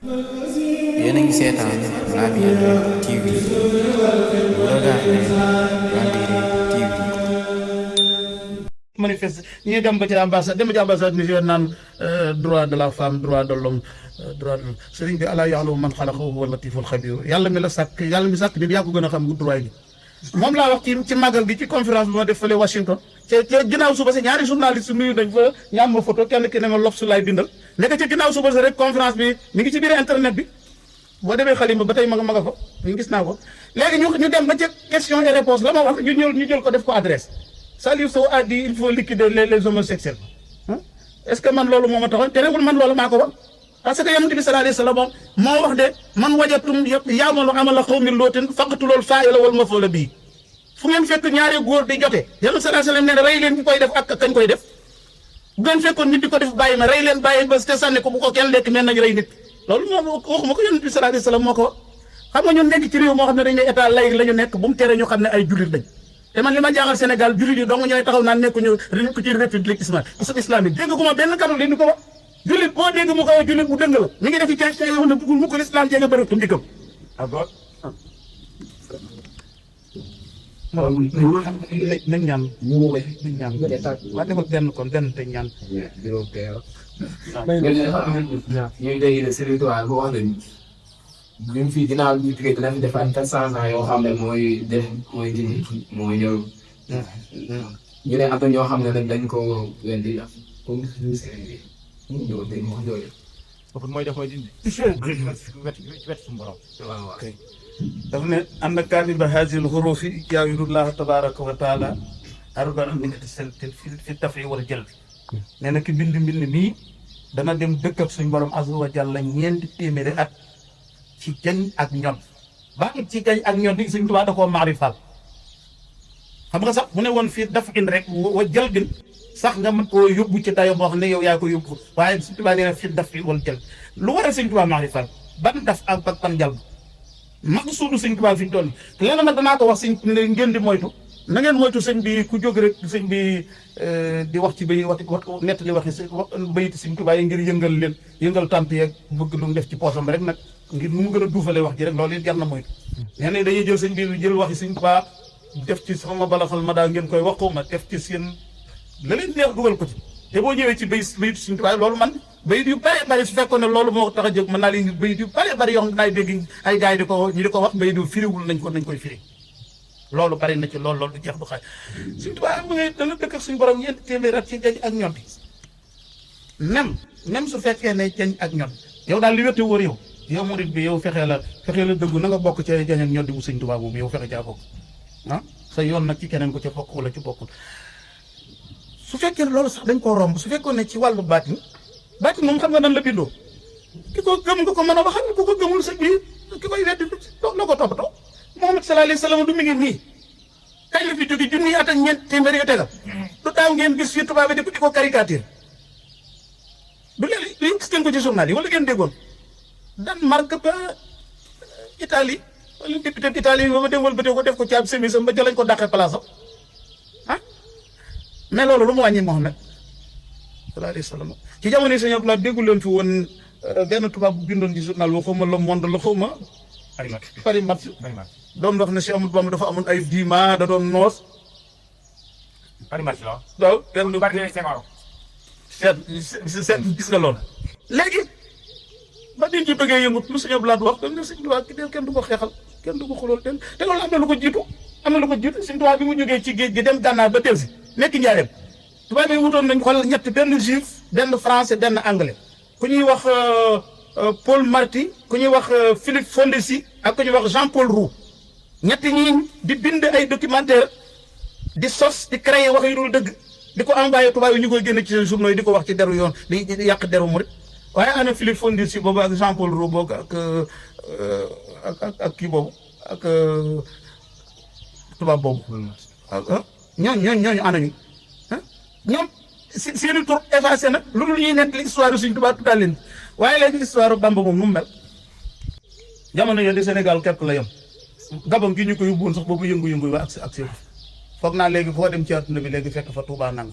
yéen a ngi seetaan Labyrinth TV. Regardez Labyrinth TV. manifeste ñuy dem ba ci ambassade Niger naan droit de la femme droit de l'homme droit de l'homme sëriñ bi alaa ya'lamu man xalaqa wa huwa latiful xabiir yàlla mi la sàkk yàlla mi sàkk nit yaa ko gën a xam gu droit gi moom laa wax ci màggal gi ci conférence bi ma def fële Washington te ginnaaw suba si ñaari journaliste nuyu dañ fa ñaam ma photo kenn ki ne ma lof su laay bindal nekk ci ginnaaw suba si rek conférence bi mi ngi ci biir internet bi boo demee xalima ba tey ma nga fa ñu gis naa ko léegi ñu dem ba ca question et réponse la ma wax ñu jël ko def ko adresse Saliou Sow a dit il faut liquider les homosexuels est-ce que man loolu moo ma taxoon te newul man loolu maa ko wax parce que yonent bi sallallahu alayhi wa sallam moo wax de man wajatum yaamalu amala qawmi lootin faqtulul faa'ila wal maf'uula bihi fu ngeen fekk ñaari góor di jote yonent sallallahu alayhi wa sallam nee na rey leen ki koy def ak kañ koy def bu ngeen fekkoon nit di ko def bàyyi ma rey leen bàyyi ba te sànni ko bu ko kenn lekk mel nañu rey nit loolu moom waxuma ko yonent bi sallallahu alayhi wa sallam moo ko wax xam nga ñun nekk ci réew moo xam ne dañ ne état laïque la ñu nekk bu mu tere ñu xam ne ay jullit lañ te man li ma jaaxal Sénégal jullit yi dong ñooy taxaw naan nekkuñu ci république islamique dégg ko ma benn catholique ni ko wax jullit boo dégg mu ko wax jullit bu dëng la mi ngi def ci caa yoo xam ne bëggul mu ko l'islam jege bëri tum dikkam nañ ñaan waa defal benn kon benn te ñaan ñuy day territoire boo xam ne ñun fii ginnaaw ñu jógee dina fi def ay 400 ans yoo xam ne mooy dindi mooy ñëw ñu ne am na ñoo xam ne nag dañ ko wendi comme ñu sëriñ bi ñëw dégg wax jooju mooy def mooy dindi wet suñu borom waaw daf ne am na kaatiba haazihil huruufi ya'budullaaha tabaaraka wa taala arba'a fi daf'i wal jalbi nee na ki bind mii dana dem dëkk ak suñu borom azza wa jalla ñeenti téeméeri at ci jañ ak ñoom baa it ci jañ ak ñoom di Sëñ Tuubaa da koo maarifal xam nga sax mu ne woon fii daf in rek wa jalbin sax nga mën koo yóbbu ci dayo moo xam ne yow yaa ko yóbbu waaye Sëñ Tuubaa nee na fii daf wal jël lu war a Sëñ Tuubaa maarifal ban daf ak ban jalb mag suudu Sëñ Tuubaa fi ñu toll te leneen nag danaa ko wax sëñ ngeen di moytu na ngeen moytu sëñ bi ku jóg rek sëñ bi di wax ci bay wax nett li waxi bayiti Sëñ Tuubaa yi ngir yëngal tàmp yeeg bëgg lu mu def ci poosam rek nag ngir nu mu gën a duufalee wax ji rek loolu it jar na moytu nee na dañuy jël sëñ bi jël waxi Sëñ Tuubaa def ci sama balaxal ma daa ngeen koy wax ko ma def ci seen la leen neex dugal ko ci te boo ñëwee ci bayitu Sëñ Tuubaa loolu man bayit yu bëree bëri su fekkoon ne loolu moo tax a jóg mën naa leen bayit yu bëree bëri yoo xam ne daay dégg ay gars yi di ko wax bayit yu firiwul nañ koy firi loolu bari na ci loolu du jeex du xaaj Sëñ Tuubaa mu ngi dana dëkk ak suñu borom ñeenti téeméer at ci jañ ak ñoom bi même su fekkee ne jañ ak ñoom yow daal li wétte wóor yow murid bi yow fexee la dëggu na nga bokk ca jañ ak ñoom di bu Sëñ Tuubaa boobu yow fexe caa bokk sa yoon nag ci keneen ko ca bokk wala ci bokkul su fekkee loolu sax dañ koo romb su fekkoon ne ci wàllu baatin moom xam nga nan la bindoo ki ko gëm nga ko mën a waxal ku ko gëmul sa biir ki koy weddi la ko toppatoo Muhammad sallallahu alayhi wa sallam du mi ngi nii kañ la fi jóge junni at ak ñeent téeméer yu tegal du daaw ngeen gis fii tubaab bi di ko caricature du léegi liñ gis ngeen ko ci journal yi wala ngeen déggoon Danemark ba Italie wala député Italie ba ma dem wala ko def ko ci ab semisam ba jëlañ ko dàqee place am mais loolu lu mu wàññi Muhammad sallallahu alayhi wa sallam ci jamono yi sëñ Abdoulaye déggu leen fi woon benn tubaab bu bindoon ci journal boo xaw ma Le Monde la xaw ma Paris Match doom wax ne si Amadou Bamba dafa amoon ay 10 mois da doon noos Paris Match la waaw benn seet gis nga loolu léegi ba nit ñi bëggee yëngut lu sëñ Abdoulaye wax dañ ne sëñ Tuubaa ki kenn du ko xeexal kenn du ko xulool te loolu am na lu ko jiitu sëñ Tuubaa bi mu jógee ci géej gi dem gànnaar ba delsi nekk njaareem tubaab bi wutoon nañ xool ñett benn juif benn français benn anglais ku ñuy wax Paul Marty ku ñuy wax Philippe Fondesi ak ku ñuy wax Jean-Paul Roux ñett ñi di bind ay documentaire di sos di créer wax yu dul dëgg di ko envoyé tubaab yi ñu koy génne ci seen journaux yi di ko wax ci deru yoon di yàq deru murit waaye ana Philippe Fondesi boobu ak Jean-Paul Roux boobu ak kii boobu ak tubaab boobu ñooñu ana ñu ñoom seeni tur effacé na lu dul ñuy nekk l'histoire Sëñ Tuubaa tuddaal leen waaye léegi l'histoire Bamba moom nu mu mel jamono yooyu di Sénégal képp la yem Gabon gi ñu ko yóbbuwoon sax boobu yëngu-yëngu yi ak seen foog naa léegi foo dem ci àdduna bi léegi fekk fa Touba nang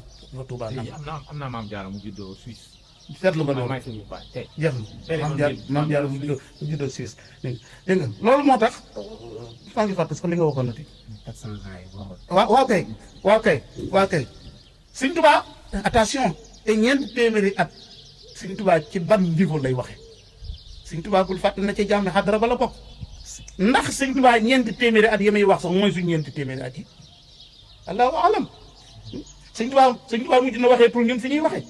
am naa maam Jaara mu juddoo Suisse seetlu nga loolu maa ngi fi baax tey. jeex na maam jaar mu juddoo Suisse dégg nga loolu moo tax maa ngi fàtte sax li nga waxoon na ti 400 ans yi boo xool. waaw kay Sëñ Tuubaa attention te ñeent téeméeri at Sëñ Tuubaa ci ban niveau lay waxe Sëñ Tuubaa bul fàtte na ci jàmm xadara ba la bokk ndax Sëñ Tuubaa ñeenti téeméeri at yi may wax sax mooy su ñeenti téeméeri at yi allahu alam Sëñ Tuubaa mujj na waxee pour ñun fi ñuy waxee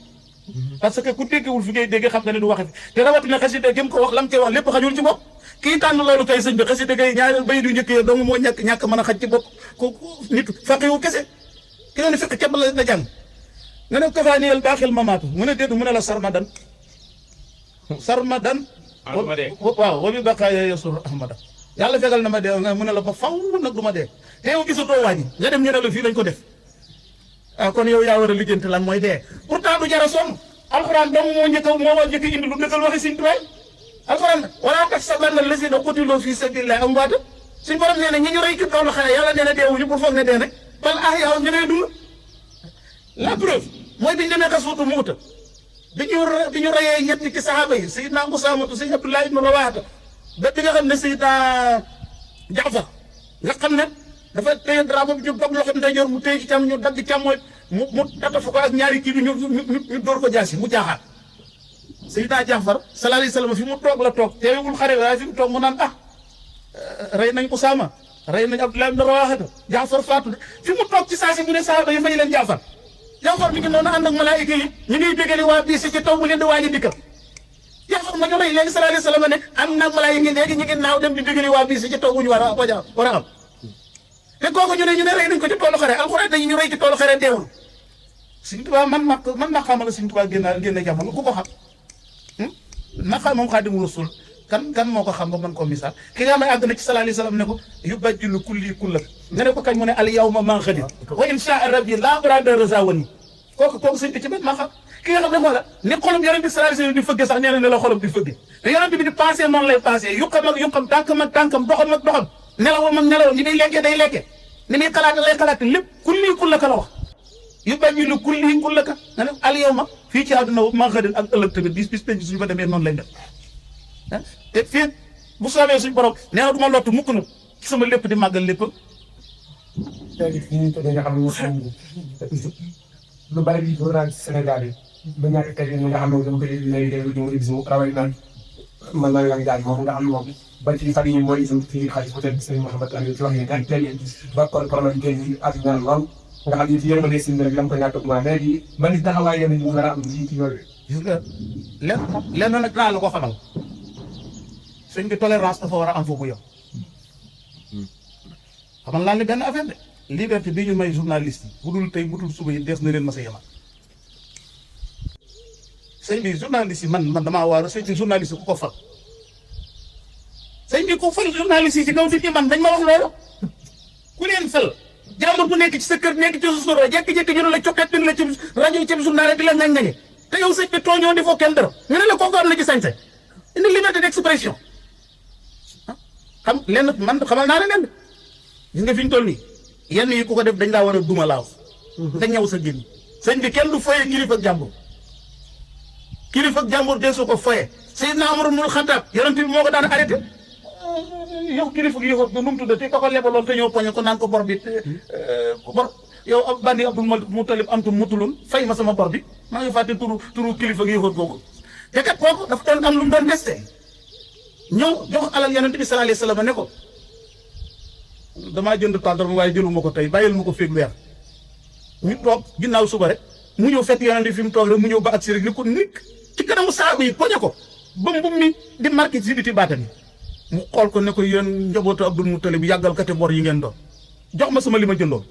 parce que ku déggewul fi ngay dégg xam nga ne du waxe fi te rawatina xasida gëm ko wax lam koy wax lépp xajul ci bopp kii tànn loolu tey sëñ bi xasida gay ñaareel bay du njëkk dong moo ñàkk mën a xaj ci bopp ku nit faqiwu kese ki ne fekk képp la jàng nga ne kafaaniyal baaxil mamaatu mu ne déedéet mu ne la sarmadan waaw wa bi baqaaya yasur ahmada yàlla fegal na ma dee nga mu ne la ba faw nag du ma dee te yow gisatoo wàññi nga dem ñu ne la fii lañ ko def kon yow yaa war a lijjanti lan mooy dee pourtant du jara sonn alxuraan dong moo njëkk indi lu dëggal waxi Sëñ Tuubaa alxuraan wala tahsabanna llaziina qutiluu fii sabiilillaahi amwaatan suñu borom nee na ñi ñu rey ci kaw la xale yàlla nee na deewuñu pour foog ne dee rek bal ahyaa'un ñu ne dund la preuve mooy bi ñu demee Gazwatu Mu'ta bi ñu reyee ñetti ci saxaaba yi Sayyidina Usaamatu Sayyid Abdullah ibn Rawaha ba bi nga xam ne Sayyidina Jaafar nga xam ne dafa téye drapeau bi ñu dog loxo ndeyjoor mu téye ci càmm ñu dagg càmmooñ mu tatafu ko ak ñaari kii bi ñu door ko jaasi mu jaaxaat Sayyidina Jaafar sallallahu alayhi wa sallam fi mu toog la toog teewul xare waaye fi mu toog mu naan rey nañ Usaama rey nañ Abdullah ibn Rawaha Jaafar faatu fi mu toog ci saa si mu ne saxaaba yi fay leen Jaafar mi ngi noonu ànd ak malaayika yi ñu ngi bégali waa bii si ci taw bu leen di waaj a dikkal Jaafar ma ñu rey léegi sallallahu alayhi wa sallam ne am nag malaayika yi léegi ñu ngi naaw dem di bégali waa bii si ci taw bu ñu war a am te kooku ñu ne rey nañ ko ci toolu xare alxuraan dañu ñu rey ci toolu xare deewul Sëñ Tuubaa man ma xamal Sëñ Tuubaa génn jamono ku ko xam na xam moom Xaadimu Rasuul kan moo ko xam ba mën koo misaal ki nga xam ne àgg na ci sallallahu alayhi wa sallam ne ko yubajjilu kulli kullak nga ne ko kañ mu ne al yawma maa xadim wa inshaa rabbi laa urada razawani kooku sëñ bi ci benn maa xam ki nga xam ne moo la ni xolam yonent bi sallallahu alayhi wa sallam di fëgge sax nee na ne la xolam di fëgge te yonent bi di pensé noonu lay pensé yuqam tànkam doxam nelawam ni muy lekkee day lekkee ni muy xalaate lay xalaate lépp kulli kullaka la wax yubajjilu kulli kullaka nga ne al yawma fii ci àdduna maa xadim ak ëllëg tamit bis penc suñu fa demee noonu lay def te fii bu soobee suñu borom nee na du ma lottu mukk na ci sama lépp di màggal lépp. léegi fi ñu toll nga xam ne lu bari li ñu naan Sénégal yi ba ñàkk tey nga xam ne dama koy lay déglu ñu ngi gis mu rawatina man maa ngi jaay moom nga xam ne moom ba ci fan yii mooy itam fii xaalis peut être Serigne Mouhamed Aliou ci wax yi daal teel ba kon problème tey jii ak ñaan lool nga xam ne ci yërmande si rek dama ko ñàkk a léegi man it taxawaay yéen ñu war a am ci yooyu. gis nga lenn nag naa la ko xamal. sëñ bi tolérance dafa war a am foofu yow xamal naa ne benn affaire de liberté bi ñu may journaliste yi bu dul tey bu dul suba yi des na leen ma sa yemal sëñ bi journaliste yi man damaa waaru sëñ bi journaliste ku ko fal sëñ bi ku fal journaliste yi ci kaw nit ñi man dañ ma wax loolu ku leen fal jàmbur bu nekk ci sa kër nekk ci sa sura jékki-jékki ñu ne la coppet bi la ci rajo ci journal di la ngañ-ngañe te yow sëñ bi tooñoo di foo kenn dara ñu ne la kooku am na ci sañ-sañ indi liberté d'expression xam lenn man xamal naa ne leen gis nga fi ñu toll nii yenn yi ku ko def dañ laa war a duma laaw nga ñëw sa génn sëñ bi kenn du foye kilifa ak jàmbur dee soo ko foye Seydina Umar ibnul Xattaab yonent bi moo ko daan arrêté yow kilifa gi yëfat nu mu tuddati ka ko lebaloon te ñëw poñe ko naan ko bor bi bor yow ab bandi Abdul Mutalib amtum mutulun fay ma sama bor bi maa ngi fàtte turu kilifa gi yëfat googu te kat kooku dafa doon am lu mu doon testé ñëw jox alal yonent bi sallallahu alayhi wa sallam ne ko damaa jënd tàndarma waaye jëluma ko tey bàyyil ma ko féeg weer ñu toog ginnaaw suba rek mu ñëw fekk yonent bi fi mu toog rek mu ñëw ba agsi rek ni ko nikk ci kanamu saaba yi poñe ko ba mbub mi di marqué ci biti baatam yi mu xool ko ne ko yéen njabootu Abdul Muttalib yàggal kate bor yi ngeen doon jox ma sama li ma jëndoon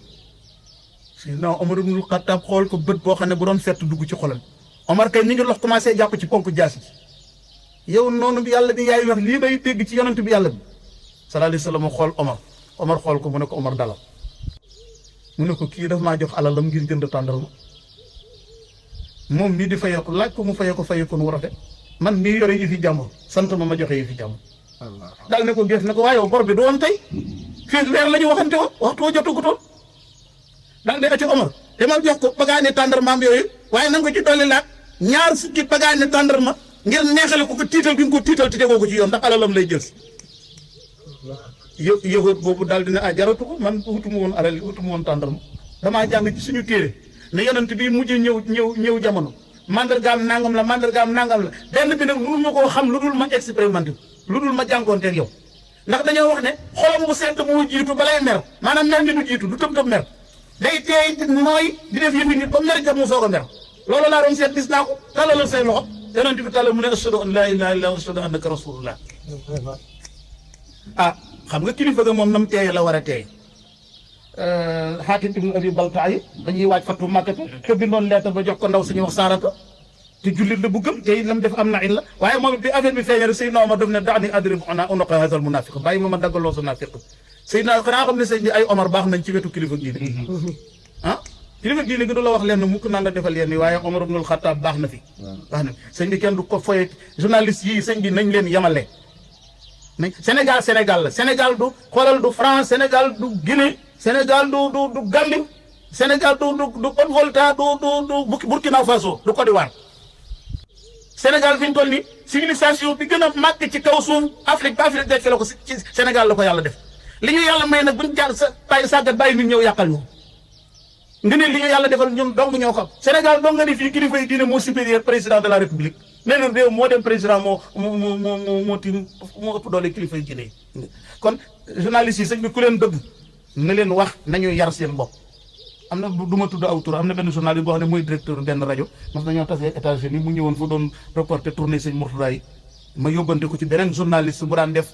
Seydina Omar ibnul Xattaab xool ko bët boo xam ne bu doon fett dugg ci xolam Omar kay ni ngi lox commencé jàpp ci ponk jaasi yow noonu bi yàlla bi yaay wax lii bay dégg ci yonent bi yàlla bi sallallahu alayhi wa sallam xool Omar xool ko mu ne ko Omar dalal mu ne ko kii daf maa jox alalam ngir jënd tàndarma moom mii di fayeeku laaj ko mu fayeeku nu war a fe man mii yore yi fi jàmbur sant ma joxe yi fi jàmbur daal ne ko gees ne ko waaye yow bor bi du woon tey fii weer la ñu waxante woon waxtu woo jotagutoon daal de ci Omar demal jox ko bagaane tàndarmaam yooyu waaye na nga ko ci dolli laaj ñaar fukki pagaane tàndarma ngir neexale ko tiital gi nga ko tiital te tegoo ko ci yoon ndax alalam lay jël si yëgoot boobu daal dina jaratu ko man wutuma woon alal wutuma woon tàndarma damaa jàng ci suñu téere ne yonent bi mujj ñëw jamono mandargaam nangam la benn bi nag mënu ma koo xam lu dul ma expérimenté lu dul ma jànkoonteeg yow ndax dañoo wax ne xolam bu sedd moo jiitu balay mer maanaam mer mi du jiitu du tëb mer day teey nooy di def yëfi nit ba mer jam mu soog a mer loolu laa doon seet gis naa ko talalal say loxo yonent bi tàlla mu ne ashhadu an laa ilaaha illallaah wa ashhadu annaka rasulullah xam nga kilifa ga moom nam teey la war a teey Xaatim ibnu Abi Baltaa yi dañuy waaj fatu Màkkata te bindoon lettre ba jox ko ndaw suñuy wax Saarata te jullit la bu gëm te lam def am na illa waaye moom bi affaire bi feeñee rek Seydina Omar daf ne daani adrib unuqa haazal munaafiq bàyyi ma daggaloo sa naafiq Seydina xanaa xam ne sëñ bi ay Omar baax nañ ci wetu kilifa diine kilifa diine gi du la wax leen mukk naan la defal yenn waaye Omar ibnul Xattaab baax na fi baax na sëñ bi kenn du ko foye journaliste yii sëñ bi nañ leen yemale nañ Sénégal la Sénégal du xoolal du France Sénégal du Guinée Sénégal du Gambie Sénégal du Haute-Volta du Burkina Faso du Côte d'Ivoire Sénégal fi ñu toll nii civilisation bi gën a màgg ci kaw suuf Afrique ba Afrique dekk la ko ci Sénégal la ko yàlla def li ñu yàlla may nag buñ jaar sa bàyyi sàggat bàyyi nit ñëw yàqal ñu nga ne li ñu yàlla defal ñun dong ñoo xam Sénégal dong nga ni fii kilifa yi diine moo supérieur président de la république nee na réew moo dem président moo ëpp doole kilifa yi diine yi kon journaliste yi sëñ bi ku leen dëgg na leen wax nañu yar seen bopp am na du ma tudd aw tur am na benn journaliste boo xam ne mooy directeur benn rajo mos nañoo tasee États-Unis mu ñëwoon fu doon reporter tournée sëñ Mourtada yi ma yóbbante ko ci beneen journaliste bu daan def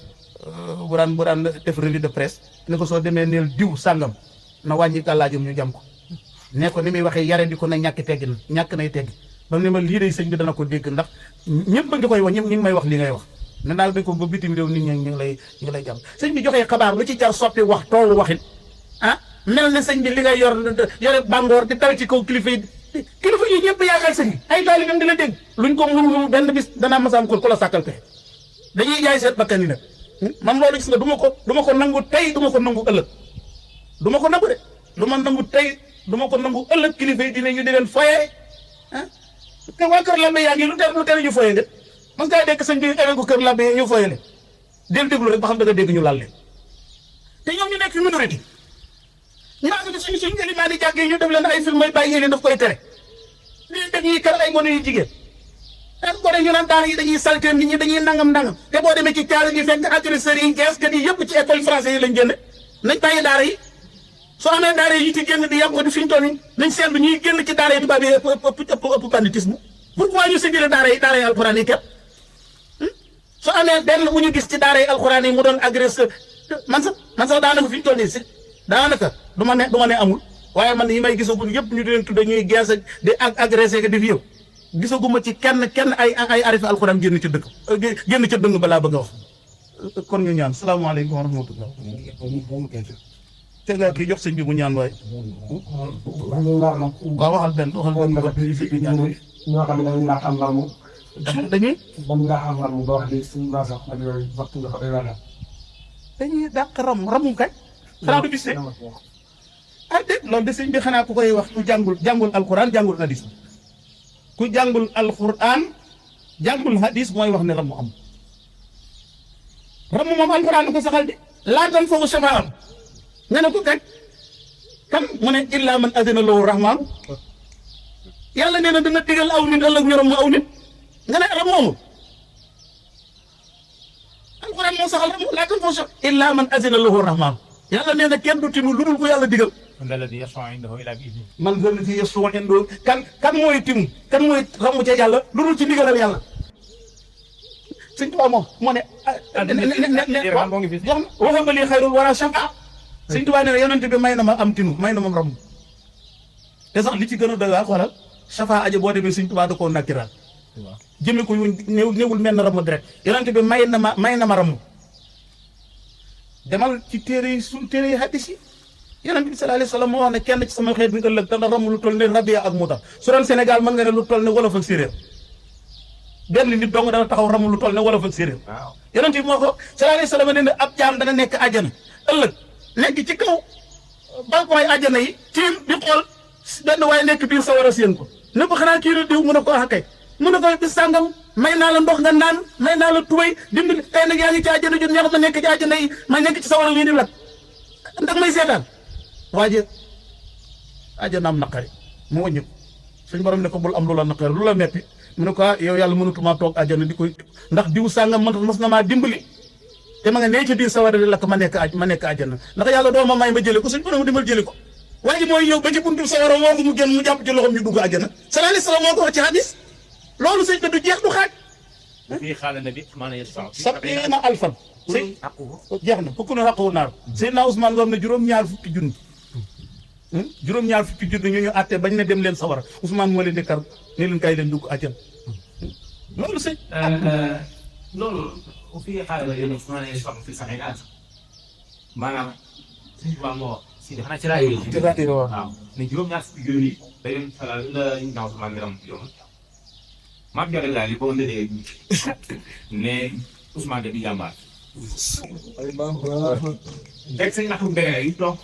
revue de presse ne ko soo demee neel diw sàngam na wàññi gàllaajam ñu jam ko ne ko ni muy waxee yare di ko na ñàkk teggin ñàkk nay tegg ba ne ma lii day sëñ bi dana ko dégg ndax ñëpp ba nga koy wax ñëpp ñu ngi may wax li ngay wax ne daal dañ ko ba bitim réew nit ñi ñu ngi lay jàmm sëñ bi joxee xabaar lu ci jar soppi wax toolu waxin mel ne sëñ bi li ngay yore bàngoor di taw ci kaw kilifa yi ñëpp yaakaar sëñ bi ay taalibam di la dégg luñ ko mu benn bis danaa masaam ko la sàkkal pexe dañuy jaay seet bakkan yi nag man loolu gis nga du ma ko nangu tey du ma ko nangu ëllëg du ma ko nangu de du ma nangu tey du ma ko nangu ëllëg kilifa yi dinañu di leen foyee te waa kër Lambe yaa ngi lu tere ñu foyee de man ngaa dégg sëñ bi ewee ko kër Lambe ñu foyee leen del déglu rek ba xam da nga dégg ñu laal leen te ñoom ñu nekk minorité ñaa ngi suñu élimaan yi jàggee ñu def leen ay film ay bàyyi leen daf koy tere lii dañuy kar ay gone yu jigéen ak gone ñu naan daara yi dañuy salté nit ñi dañuy nangam te boo demee ci caala gi fekk agresseurs yi geeskat yi yëpp ci école français yi lañ génne nañ bàyyi daara yi soo amee daara yi ci génn di yàq ko di fi ñu toll nii nañ seetlu ñuy génn ci daara yi tubaab yi ëpp banditisme pourquoi ñu séddale daara yi alxuraan yi képp soo amee benn bu ñu gis ci daara yi alxuraan yi mu doon agresseur man sax daanaka fi ñu toll nii si daanaka du ma ne amul waaye man yi may gisagul yëpp ñu di leen tudde ñuy gees ak di agressé que di fi yow gisaguma ci kenn ay arifi alxuraan génn ci dëkk génn ca dëng balaa bëgg a wax kon ñu ñaan salaamaaleykum wa rahmatullah te nga kii jox sëñ bi mu ñaan waay waaw waxal benn ñoo xam ne dañuy naax am ramu dañuy ba wax di suñu baax sax ak yooyu waxtu nga xam ne dañuy dàq ramu kay xanaa du bis de loolu de sëñ bi xanaa ku koy wax ku jàngul alquran jàngul hadis ku jàngul alquran jàngul hadis mooy wax ne ramu am ramu moom alquran ko saxal de laataan foofu sama am nga ne ko kañ kan mu ne illa man adina lahu rahman yàlla nee na dina digal aw nit ëllëg ñu ramu aw nit nga ne ramu amul alquran moo saxal ramu laataan foofu sax illa man adina lahu rahman yàlla nee na kenn du tinu lu dul ko yàlla digal. man alladi yashfa'u indahu illa bi idnihi. man alladi yashfa'u indahu kan mooy timu kan mooy ramu ca yàlla lu dul ci ndigalal yàlla. Sëñ Tuubaa moom moo ne. waxal nga lii xayrul wara shafa. Sëñ Tuubaa ne yonent bi may na ma am tinu may na ma ramu. te sax li ci gën a doy waar xoolal shafa aja boo demee Sëñ Tuubaa da koo nakkiral. waaw jëmee ko ñëwul mel na ramu direct yonent bi may na ma ramu. demal ci téere yi suñ téere yi hadis yi yonent bi sallallahu alayhi wa sallam moo wax ne kenn ci sama xeet bi ëllëg dana ramu lu toll ne Rabia ak Mouta su doon Sénégal mën nga ne lu toll ne wolof ak séeréer benn nit dong dana taxaw ramu lu toll ne wolof ak séeréer. waaw yonent bi moo ko sallallahu alayhi wa sallam ne ab jaam dana nekk àjjana ëllëg nekk ci kaw balcon yi àjjana yi tiim di xool benn waaye nekk biir sawara séen ko ne ko xanaa kii la diw mu ne ko ah kay mu ne ko bis sàngam may naa la ndox nga naan may naa la tubay dimbali tey nag yaa ngi ci àjjana jot ñax ma nekk ci àjjana yi ma nekk ci sawara yi di lakk ndax may seetaan waaje àjjana am naqari mu wàññi ko suñu borom ne ko bul am lu la naqari lu la metti mu ne ko yow yàlla mënutuma toog àjjana di koy ndax diw sàngam mos na maa dimbali te ma nga nee ci biir sawara di lakk ma nekk àjjana ndax yàlla doo ma may ma jëli ko suñu borom dimbal jëli ko waa ji mooy ñëw ba ci buntu sawara woo ko mu génn mu jàpp ci loxoom ñu dugg àjjana sallallahu alayhi wa sallam moo ko wax ci hadis loolu sëñ bi du jeex du xaaj وفي خال النبي ما يسمع sab'iina alfan sëñ jeex na fukk na xaqu naar Seydina Ousmane nga xam ne juróom-ñaar fukki junni juróom-ñaar fukki junni ñu àtte bañ ne dem leen sawara Ousmane moo leen di kar ne leen kay leen dugg àjjana loolu sëñ loolu وفي خال النبي ما يسمع في صحيح maanaam suñu tubaab moo si xanaa ci rajo yi. waaw ne juróom-ñaar fukki junni day dem xalaat la ñu naaw sama mbiram yoon. maam Jalle daal di ko ndëdee ne Ousmane de bi jàmbaar. rek sëñ Mahmoud Mbege yi toog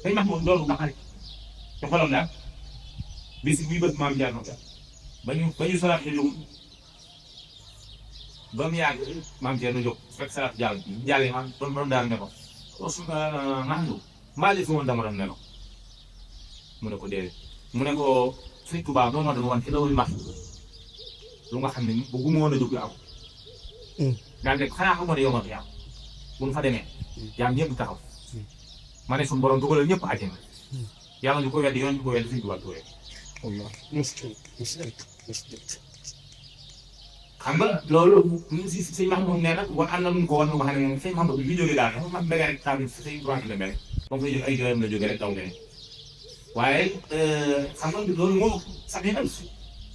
sëñ Mahmoud loolu ba xarit te xolam daal bis bii bët maam Jalle ba ñu salaat ñu jóg ba mu yàgg maam Jalle jóg fekk salaat jàll jàllee maam borom daal ne ko Mahmoud mbaa li fi woon dama doon ne ko mu ne ko déedéet mu ne ko sëñ Tuubaa doon ma doon wan ci loolu max lu nga xam ne bëgguma woon a jóg am. daal de xanaa xamoon ne yow ma fi am bu nu fa demee yaa ngi ñëpp taxaw ma ne suñu borom dugalal ñëpp àjjana yàlla ñu ko weddi yoon ñu ko weddi suñu Tuubaa tuwee. xam nga loolu si sëñ Mahmoud nee na war am na lu mu ko war a wax ne moom sëñ Mahmoud bi jógee daal dafa am mbéy rek xam ne sëñ Tuubaa la mel comme que ay jooyam la jógee rek taw ngeen waaye xam nga loolu moo sax dina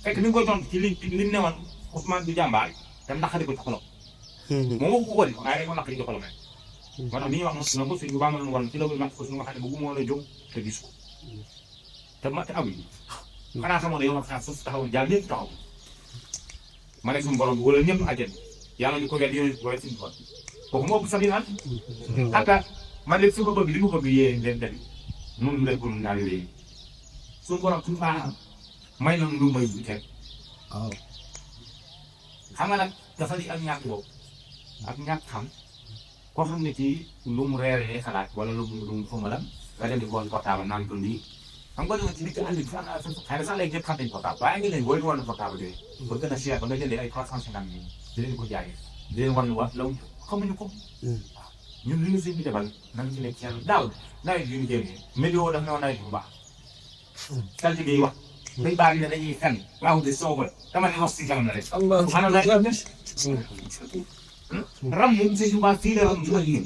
fekk ni nga koy tontu ci li mu newoon Ousmane du jàmbaar dem naqari ko ci xolam. moom waxu ko ko de waaye rek moo naqari ci xolam rek. moo tax li ñuy wax na ko suñ bu baax ma woon ci la ko wax nga xam ne bëggu moo la jóg te gis ko te amuñu xanaa xamoon ne yow ma xaar suuf taxawoon jàll ñëpp taxaw ma ne suñu borom bi wala ñëpp àjjana yàlla ñu ko wedd yow ko wedd suñu borom kooku moo ëpp sax dina aka man léegi su ko bëgg li mu bëgg yéen leen dem noonu la ko daal léegi suñu borom suñu baax may na lu may bu teg waaw xam nga nag dafa di ak ñàkk boobu ak ñàkk xam koo xam ne ci lu mu reeree xalaat wala lu mu xaw ma la nga dem di xool portable naan ko lii xam nga dama ci digg àll bi xëy na sax léegi ñëpp xam nañ portable waaye ngi leen booy woon portable yooyu ba gën a cher ba nga jëndee ay 350 000 di leen ko jaayee di leen wan ne wax law xamuñu ko waaw ñun li ñu si ñu defal nañ ci nekk seen daaw nawet yu ñu génnee météo daf ne woon nawet bu baax saltige yi wax day baax ne dañuy fen waaw de soobal dama ne wax si kanam la rek xanaa la ram moom sëñ Tuubaa fii la ram jugal yéen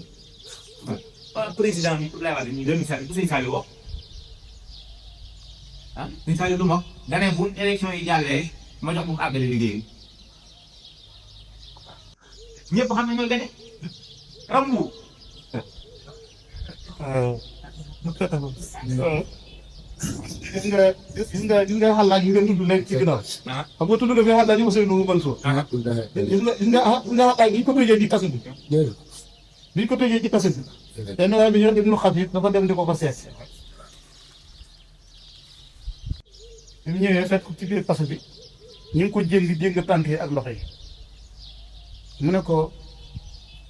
président bi Abdoulaye Wade ñu 2007 bu sëñ Saliou wax ah sëñ Saliou lu ma da ne bu élection yi jàllee ma jox mu àggale liggéey ñëpp xam ne ñooy gane ram bu gis nga xalaat yi ngeen tudd léegi ci ginnaaw. xam nga tudd nga fi xalaat yi Ousseynou Mansour. gis nga xalaat yi ñu ko tëjee ci kaso bi. bi ñu ko tëjee ci kaso bi. te nawet bi ñu ne Ibnu Xafif dafa dem di ko ko seet. bi mu ñëwee fekk ci biir kaso bi ñu ngi ko jéng tànk yi ak loxo yi. mu ne ko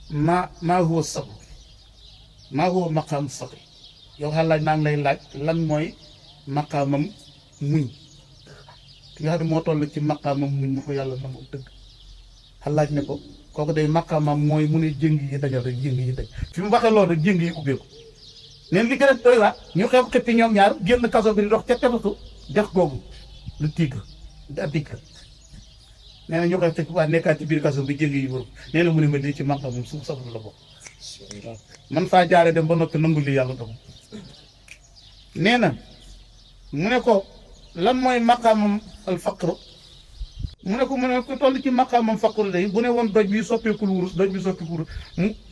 maa huwa sabr maa huwa maqaam sabr yow xalaat naa ngi lay laaj lan mooy. maqaamam muñ ki nga xam ne moo toll ci maqaamam muñ mu ko yàlla na moom dëgg xalaaj ne ko kooku day maqaamam mooy mu ne jëng yi dajal rek jëng yi daj fi mu waxee loolu rek jëng yi ubbeeku neen li gën a doy waar ñu xew xippi ñoom ñaar génn kaso bi di dox ca tefatu dex googu lu tigre da tigre nee na ñu xew xippi waa nekkaat ci biir kaso bi jëng yi wër nee na mu ne ma di ci maqaamam suuf sabru la bokk man faa jaare dem ba noppi nangu li yàlla dogal nee na mu ne ko lan mooy maqaamam al faqru mu ne ko toll ci maqaamam faqru day bu ne woon doj bi soppeekul wurus doj bi soppeeku wurus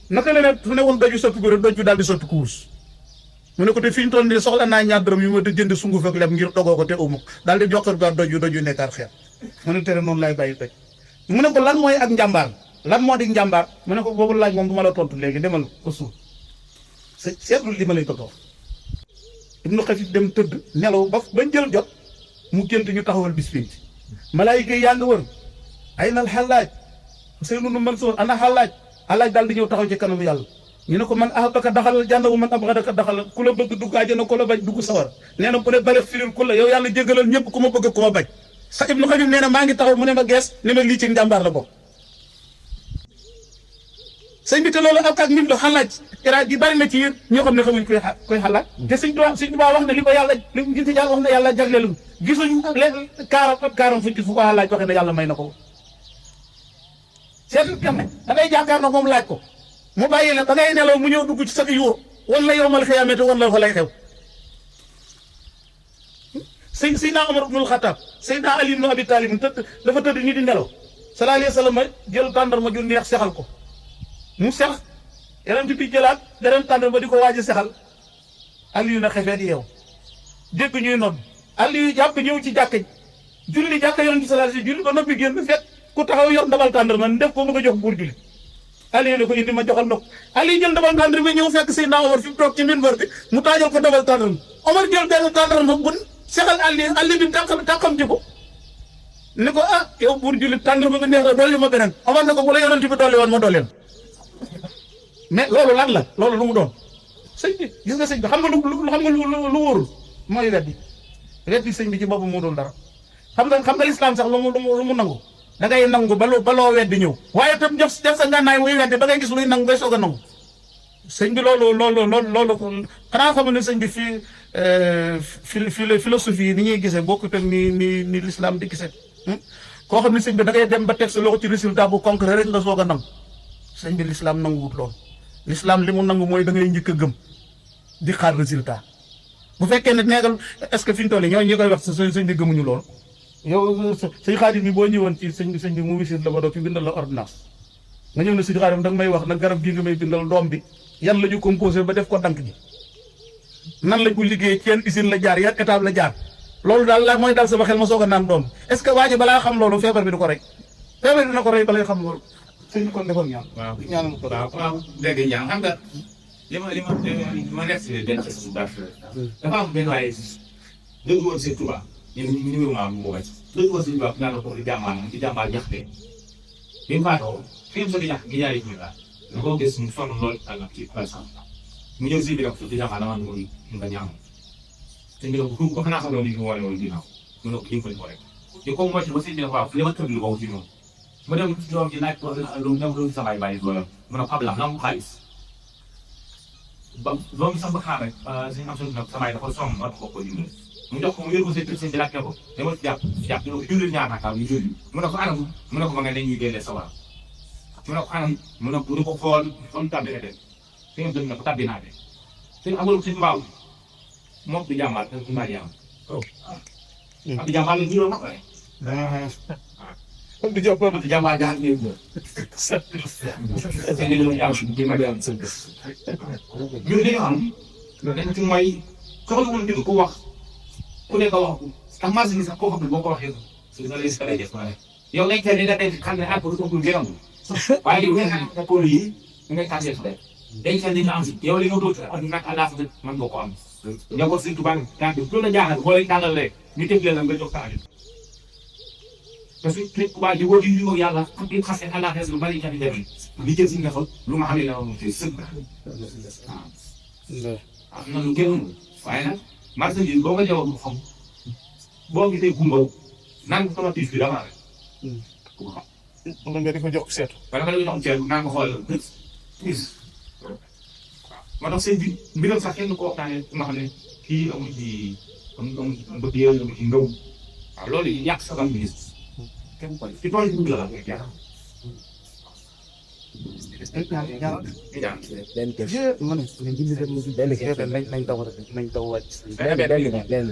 naka la ne su ne woon doj bi soppeeku rek doj bi daal di soppeeku wurus mu ne ko te fi ñu toll nii soxla naa ñaar dërëm yu ma di jënd sunguf ak lem ngir dogoo ko te umu daal di joxar gaar doj yu nekkaat xeer mu ne tere noonu laay bàyyi doj mu ne ko lan mooy ak njàmbaar lan moo di njàmbaar mu ne ko boobu laaj moom du ma la tontu léegi demal ko suuf seetlu li ma lay bëgg a wax Ibnu Xafif dem tëdd nelaw ba jël jot mu gént ñu taxawal bis pénc malaayika yi yaa ngi wër ay nal xalaaj Seydou Mansour ana xalaaj daal di ñëw taxaw ci kanamu yàlla ñu ne ko man ahabaka daxalal janna wa man abghadaka daxalal ku la bëgg dugg àjjana ku la bañ dugg sawar nee na bu dee bale firil ku la yow yàlla jégalal ñëpp ku ma bëgg ku ma bañ sa Ibnu Xadim nee na maa ngi taxaw mu ne ma gees ne ma lii ci njàmbaar la bokk sëñ bi te loolu ak mbir la xalaaj iraaj yi bari na ci yéen ñoo xam ne xamuñ koy xalaaj te sëñ Tuubaa wax ne li ko yàlla li gis yàlla wax ne yàlla jagleelu gisuñ leen kaaram fu ko xalaaj waxee ne yàlla may na ko seetlu kenn da ngay jàkkaarloo moom laaj ko mu bàyyi la da ngay nelaw mu ñëw dugg ci sa yuur wala yowmal xiyaamati wala fa lay xew Seydina Omar ibnul Xattaab Seydina Ali ibnu Abi Taalib dafa tëdd nii di nelaw sallallahu alayhi wa sallam jël tàndarma ju neex sexal ko mu sex yeneen bi jëlaat beneen tàndarma di ko waaj a sexal Ali na xefee di yow dégg ñuy nodd Ali jàpp ñëw ci jàkka julli jàkka yoon ci sallallahu alayhi julli ba noppi génn fekk ku taxaw yor ndabal tàndarma def ko bëgg a jox buur julli Ali ne ko indi ma joxal ndox Ali jël ndabal tàndarma ñëw fekk Seydina Omar fi mu toog ci minbar bi mu taajal ko ndabal tàndarma Omar jël benn tàndarma bu sexal Ali bi tàqam ci ko ne ko yow buur julli tàndarma nga neex la dolli ma beneen Omar ne ko bu la yonent bi dolli woon ma dolli mais loolu lan la loolu lu mu doon sëñ bi gis nga sëñ bi xam nga lu wóorul mooy weddi sëñ bi ci boppam moo doon dara xam nga lislaam sax lu mu nangu da ngay nangu ba loo weddi ñëw waaye tam def sa ngànnaay muy weddi ba ngay gis luy nangu ngay soog a nangu sëñ bi loolu xanaa xam ne sëñ bi fii philosophie yi ni ñuy gisee bokkut ak ni lislaam di gisee koo xam ne sëñ bi da ngay dem ba teg sa loxo ci résultat bu concret rek nga soog a nangu sëñ bi lislaam nanguwut loolu lislaam li mu nangu mooy da ngay njëkk a gëm di xaar résultat bu fekkee ne neegal est-ce que fi ñu toll ñoo ñi koy wax sëñ bi gëmuñu loolu yow sëñ Xaadim bi boo ñëwoon ci sëñ bi mu wisit la ba doo fi bindal la ordonnance nga ñëw ne sëñ Xaadim danga may wax nag garab gii nga may bindal doom bi yan la ñu composé ba def ko dank ji nan lañ ko liggéey ci yan usine la jaar yan étape la jaar loolu daal la mooy daal sama xel ma soog a naan doom est-ce que waa ji balaa xam loolu feebar bi du ko rey feebar bi dina ko rey balay xam loolu sëñ bi kon defoon ñaan ñaanal ko waaw léegi ñaan xam nga li ma nekk si benn xes su baax dafa am benn waaye dëgg woon seen Tuubaa ñu wéru maa mu wàcc dëgg woon seen Tuubaa ñaan ko di jàmbaar ñaxte bi mu faatoo fi mu sodi ñax gi ñaari ñu daal da koo gis mu sonn lool ak ci place mu ñëw si bi rek di jàmbaar dama ko nga ñaan te ñu ko ko xanaa xam ne ko wone woon ginnaaw mu ne ko ñu ko rek ñu ko moytu ba si bi waaw li ma tëdd lu ko ci noonu mu dem doom ji laaj ko lu dem samay bàyyi doole mu ne Pape la mu xaalis ba doom bi sax ba xaar rek suñu am suñu nag samay dafa somm ma ko dimbali mu jox ko mu yër ko seen bi laaj ko dama jàpp ñu julli ñaar nakaw ñu julli mu ne ko anam mu ne ko ma nga ne ñuy génne sawar mu ne ko anam mu ne ko du ko xool comme tabbi de fi nga dëgg na ko tabbi naa de suñu amul suñu mbaaw moom du jàmbaar du mbaa jàmm ak jàmbaar la juróom ak du jox jàmbaar jaar ngeen ko c'est ñu am ci ma dem sëñ ñu li am dañ ci mooy soxla woon dégg ko wax ku nekk wax ko ndax marché bi sax koo xam ne boo ko waxee su nga lay sare def ma yow ngay teel nga def xam ne ak ko ko gëram waaye yow nga ko lii ngay tànnee fa day teel di nga am si yow li nga doon ak nag alaaf man boo ko am ñoo ko Sëñ Tuubaa tànk lu la jaaxal boo leen tànnal rek ñu teg leen nga jox taal parce que Sëñ Tuubaa di woo di yàlla xam nga xase àllaa xees lu bari jafe jafe li jël si nga fa lu ma xam ne la moom te sëg am na lu gën waaye nag marchandise boo ko jaww mu xam boo gisee gumba naan ko sama tiis bi dama rek mën nga di ko jox seetu wala nga jox seetu naa ko xool tiis moo tax sëñ bi mbiram sax kenn ko waxtaanee ma xam ne kii amul ci amul mbëgg yooyu amul ci ndaw waaw loolu yàq sa bi kenn koy ci tool yi la ngay jaar benn question nañ taw rek nañ taw wàcc benn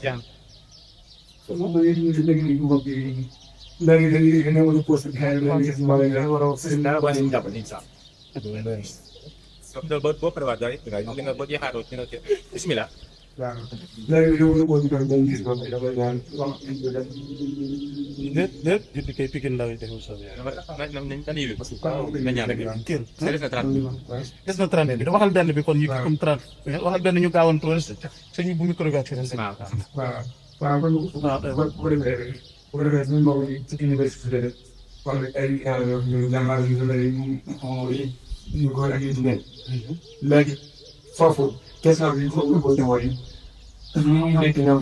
jaan boo prévoir daal li nga boo jeexaatoo bismillah waaw léegi yow ko ñu doon gis ko dama ñaan wax déet juddi kay Pikine ndaw yi deful soob yàlla. nañ yëwee parce que na ñaan rek kii c'est des na 30 des na 30 bi da waxal benn bi kon ñu comme 30 waxal benn ñu gaawoon trop sëñ bu micro bi ak seen waaw waaw kon bu ko defee suñu mbokk yi ci université de wax ne ay ñu jàmbaar yu lay ñu góor ak yu jigéen léegi foofu question bi foofu ñu posé mooy ñu nekk ñëw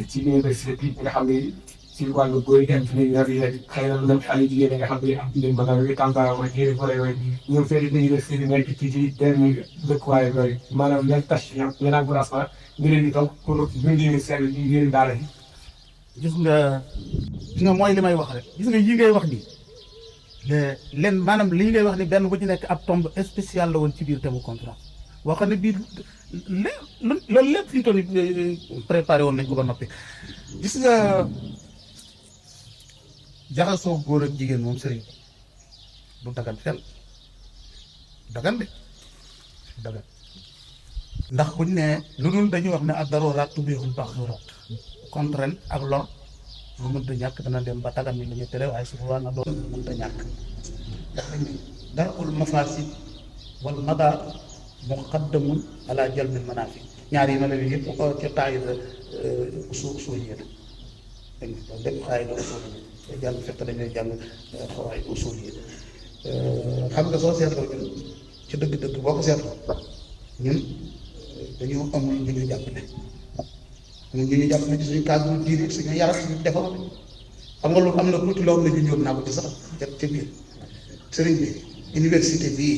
ci université bi nga xam ne ci wàllu góor yi fi ñu yor yi xëy na lu xale jigéen nga xam ne am nañu bëgg a wéy tàngaay wala kii wala ñoom fee di université bi nekk ci dernier dëkkuwaay yooyu maanaam yan tâche yan encouragement ñu leen di toog pour bind seen yéen daara yi. gis nga mooy li may wax rek gis nga yi ngay wax nii leen maanaam lii ngay wax ni benn bu ci nekk ab tombe spécial la woon ci biir thème contrat boo xam ne bii loolu lépp fi ñu toll préparé woon nañ ko ba noppi gis nga jaxasoo góor ak jigéen moom sëriñ du dagan fenn dagan de dagan ndax buñ ne lu dul dañuy wax ne ak daruraat tubiihul mahzuuraat contrainte ak lor lu mënta ñàkk dana dem ba dagan ni lu ñu tere waaye su boobaa na doon mënta ñàkk ndax dañ ne darul mafaasid wal madaar muqaddamun ala jalbil manaafi ñaar yi ma la yëpp ko ci qaayida usuuliyya dégg nga lépp qaayida usuuliyya jàng fekk dañuy jàng xawaay usuuliyya xam nga soo seetloo ñun ci dëgg-dëgg boo ko seetloo ñun dañoo amul ñu ñu jàppale ñun ñu jàppale ci suñu cadre diine suñu yaram suñu defar xam nga loolu am na tuuti loo xam ne ñu ñëw naa ko ci sax ca biir sëriñ bi université bii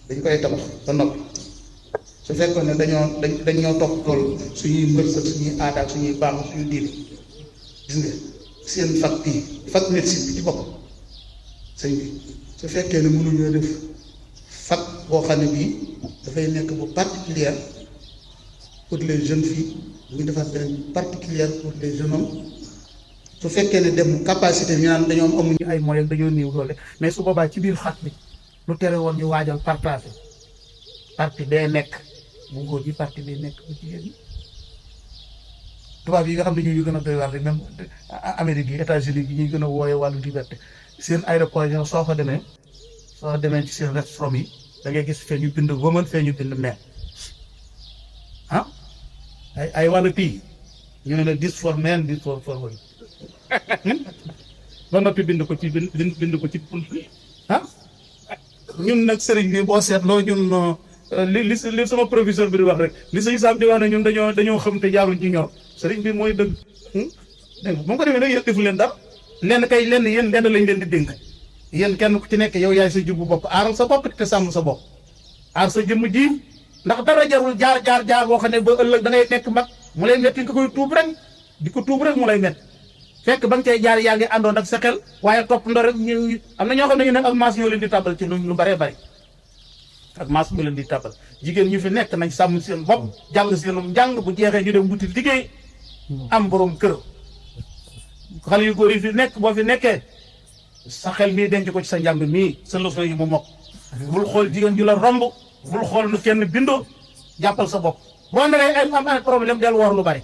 dañ koy tabax ba noppi su fekkoon ne dañoo topp tool suñuy mbërsëg suñuy aada ak suñuy baax suñu diine gis nga seen fac bii fac médecine bi ci bopp sëñ bi su fekkee ne mënuñoo def fac boo xam ne bii dafay nekk bu particulière pour les jeunes filles bu ñu defaat beneen particulière pour les jeunes hommes su fekkee ne dem capacité ñu naan dañoo amuñu ay moyens dañoo néew doole mais su boobaa ci biir fac bi lu tere woon ñu waajal partagé parti day nekk bu góor ji parti day nekk bu jigéen ñi tubaab yi nga xam ne ñu gën a doy waar rek même Amérique yi États-Unis yi ñuy gën a wooyee wàllu liberté seen aéroport yi soo fa demee ci seen restaurant yi da ngay gis fee ñu bind woman fee ñu bind men ah ay wàllu pays ñu ne la this for men this for women ba noppi bind ko ci bind ko ci punt bi ah ñun nag sëriñ bi boo seetloo ñun li sama professeur bi di wax rek li sëñ Sam di wax ne ñun dañoo xam te jaaruñ ci ñor sëriñ bi mooy dëgg dégg nga bu ko defee nag yéen defu leen dara lenn yéen lenn lañ leen di dénk yéen kenn ku ci nekk yow yaay sa jubbu bopp aaral sa bopp te sàmm sa bopp aar sa jëmm ji ndax dara jarul jaar boo xam ne ba ëllëg da ngay nekk mag mu lay metti nga koy tuub rek di ko tuub rek mu lay metti fekk ba nga cay jaar yaa ngi àndoon ak sa xel waaye topp ndo rek ñu am na ñoo xam ne ñu ne ak maas ñoo leen di tàbbal ci lu baree bari ak maas ñoo leen di tàbbal jigéen ñu fi nekk nañ sàmm seen bopp jàng seenum njàng bu jeexee ñu dem wuti liggéey am borom kër xale yu góor yi fi nekk boo fi nekkee sa xel mii denc ko ci sa njàng mii sa leçon yi mu mokk bul xool jigéen ju la romb bul xool nu kenn bindoo jàppal sa bopp boo naree am problème del woor lu bari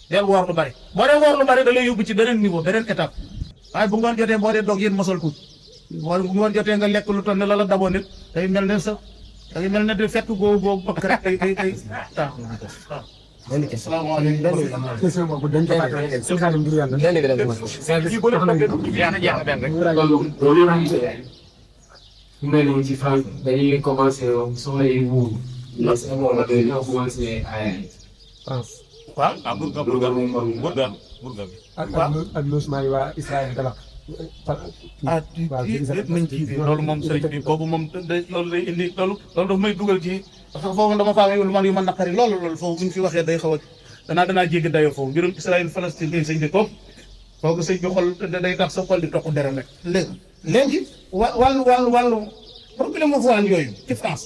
boo dee woor lu bari da lay yóbbu ci beneen niveau beneen étape waaye bu ngoon jotee boo dee doog yéen mosal tuuti bu ngoon jotee nga lekk lu toll ne la daboo nit day mel ne sa day mel ne de fekk boobu bëgg rek day tax benn question. salaamaaleykum. question boobu dañ ko fàtte sëñ Xaadim ngir yàlla. benn bi rek loolu fu mel ni ci fan dañuy commencé soxla yi wuur parce que moom dañoo commencé ay waaw ak logement yi waa Israël tabax yëpp nañ ci loolu moom sëriñ bi boobu moom loolu day indi loolu dafa may dugal ci parce que foofu dama faa yu ma naqari loolu foofu bu ñu fi waxee day xaw a danaa jéggi dayoo foofu mbirum Israël Palestine day sëñ bi toog foofu sëñ bi xol day tax sa xol di toq deret rek léegi wàllu problème mu voile yooyu ci France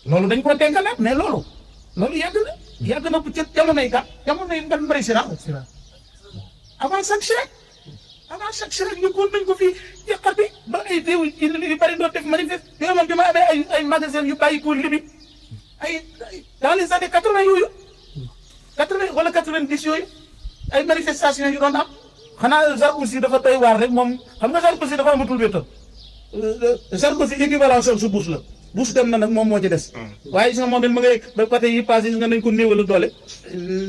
loolu dañ ko teggalaat mais loolu yàgg na bu ca jamonoy ngan président avant chaque chèque ñu góor nañ ko fii yàqati ba ay réew yu bari doon def manifeste yooyu moom bi ma amee ay magasin yu bàyyi ko libi ay dans les années 80 yooyu gis yooyu ay manifestation yu doon am xanaa Sarkozy dafa doy waar rek moom xam nga Sarkozy dafa amatul wéttal Sarkozy équivalence su Bush la Bush dem na nag moom moo ci des waaye gis nga moom it ma ngay ba côté yi passé gis nga nañ ko néewal doole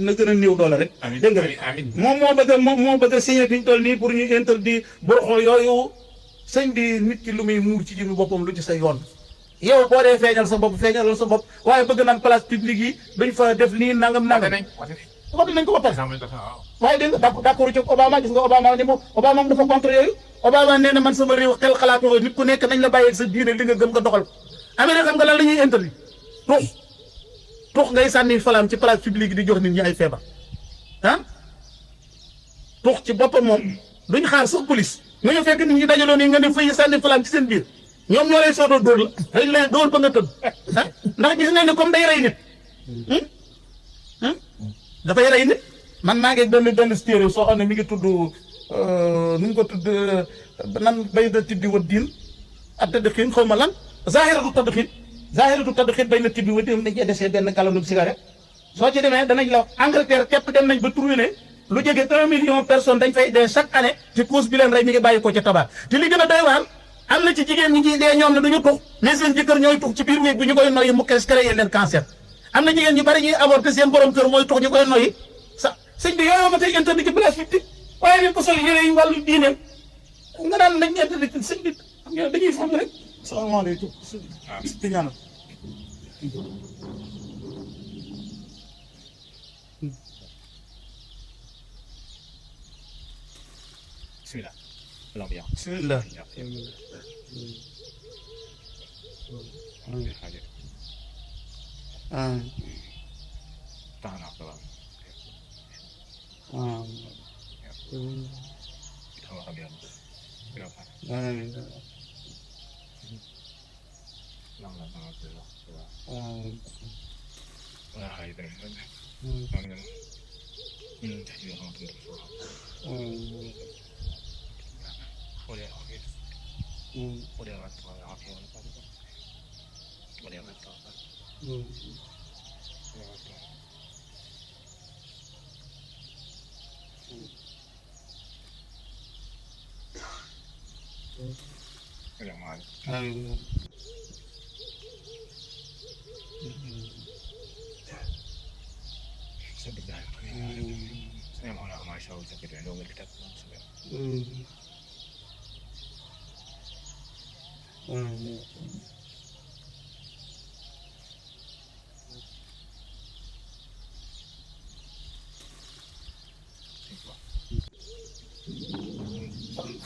na gën a néew doole rek dégg nga moom moo bëgg a signé fi ñu toll nii pour ñu interdit borxo yooyu sëñ bi nit ki lu muy muur ci jëmmi boppam lu ci sa yoon yow boo dee feeñal sa bopp feeñalal sa bopp waaye bëgg naan place publique yi duñ fa def nii nangam wax nañ ko ba pare waaye dégg nga d'accord ci Obama gis nga Obama ni moom Obama moom dafa contre yooyu Obama nee na man sama réew xel xalaatoo nit ku nekk nañ la bàyyi ak sa diine li nga gëm nga doxal Amérique xam nga lan la ñuy interdit tux ngay sànni falaam ci place publique di jox nit ñi ay feebar ah tux ci boppam moom duñ xaar sax police nga ñu fekk nit ñi dajaloo nii nga ne fay sànni falaam ci seen biir ñoom ñoo lay sootoo dóor la dañ lay dóor ba nga tëdd ah ndax gis nañ ne comme day rey nit dafay rey nit man maa ngi benn stéréo soo xam ne mi ngi tudd nu mu ko tudd nan bay na tiddi wa diin ak tëdd xiin xaw ma lan zahiratu tëdd xiin bay na tiddi wa diin dañ cee desee benn galonu cigarette soo ci demee danañ la Angleterre képp dem nañ ba trouvé ne lu jege 1 million personnes dañ fay dee chaque année ci cause bi leen rey mi ngi bàyyi ko ca tabac te li gën a doy waar am na ci jigéen ñi ngi dee ñoom ne duñu tux mais seen jëkkër ñooy tux ci biir néeg bi ñu koy noyyi mu créé leen cancer am na jigéen ñu bari ñuy avorté seen borom kër mooy tux ñu koy noyyi sëñ bi yooyu ma tey interdit ci place publique waaye nañ ko sol yére yi wàllu diine nga daan nañ interdit sëñ bi xam nga dañuy fam rek salaamaaleykum di ñaanal bismillah bismillah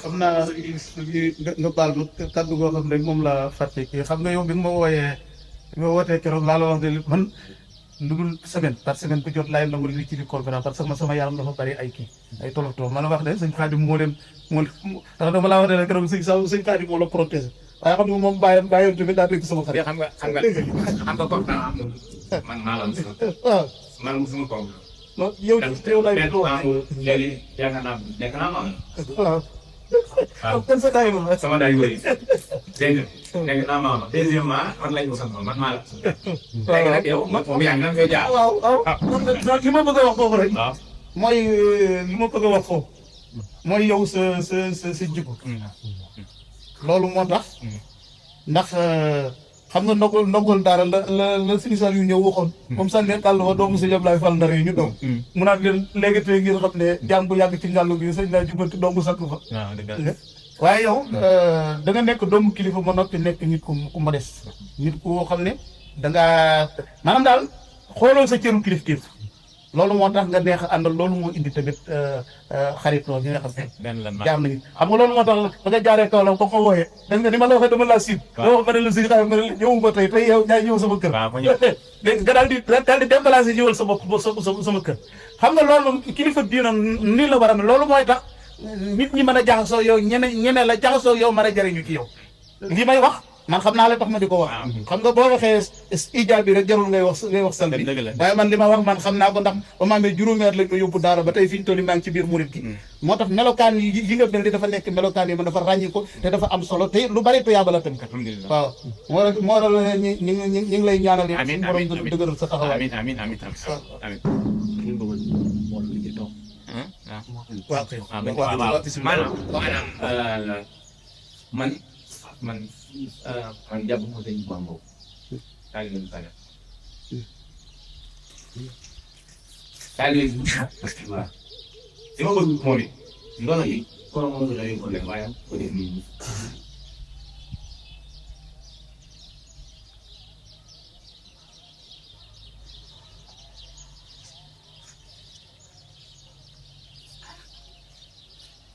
xam naa nga baal ma kàddu goo xam ne moom la fàtte kii xam nga yow bi nga ma wooyee bi ma wootee keroog laa la wax ne man lu dul semaine par semaine bu jot laay nangu li ci di conférence parce que man sama yaram dafa bari ay kii ay tolof tolof ma la wax ne sëñ Xaadim moo leen ndax dama laa wax ne keroog sëñ Xaadim moo la protégé waaye xam nga moom bàyyoon tamit daa dégg sama xarit. xam nga ko man maa la waaw man musuma ko non yow yow laay léegi yaakaar naa nekk naa ma waaw kon sa daay ma sama daay wëri dégg nga nekk naa ma deuxièmement man lañ ko sant man maa la léegi nag yow moom yaa ngi nan koy jaar waaw waaw li ma bëgg a wax foofu rek mooy li ma bëgg a wax foofu mooy yow sa jikko loolu moo tax ndax xam nga ndogol daara la suñu sal yu ñëw waxoon comme ça ne kàll fa doomu sëñ Ablaye Fall Ndar yi ñu daw mu naan leen léegi tey ngeen xam ne jàmm bu yàgg ci ngàllu gi sëñ laa jubanti doomu sakk fa waaye yow da nga nekk doomu kilifa ba noppi nekk nit ku modeste nit ku xam ne dangaa maanaam daal xooloo sa cëru kilifteef loolu moo tax nga neex a àndal loolu moo indi tamit xaritoo bi nga xam ne jaam nañu xam nga loolu moo tax ba nga jaaree kaw la ba ko wooyee da nga ni ma la waxee dama laa siib nga wax ma ne la si xaar ma ne la ñëwuma tey yow ñaay ñëw sama kër léegi nga daal di déplacé ñëwal sa bopp sama kër xam nga loolu moom kilifa diina nii la war a mel loolu mooy tax nit ñi mën a jaxasoo yow ñeme la jaxasoo yow mën a jëriñu ci yow li may wax man xam naa la tax ma di ko wax xam nga boo waxee ijaab bi rek jarul ngay wax sal bi waaye man li ma wax man xam naa ko ndax ba ma amee juróomi at lañ ko yóbbu daara ba tey fi ñu toll maa ngi ci biir murit gi moo tax melokaan yi nga mel ni dafa nekk melokaan yi man dafa ràññi ko te dafa am solo te lu bari tuyaaba la tamit waaw moo tax ñi ngi lay ñaanal yi borom dëgëral sa taxawaay amiin waaw kay waaw bismillah. maanaam man jàpp ma sëñ Bamba taalibe Sadio taalibe waaw li ma bëgg moo di ndono yi kon moo ko doy problème waaye ko def nii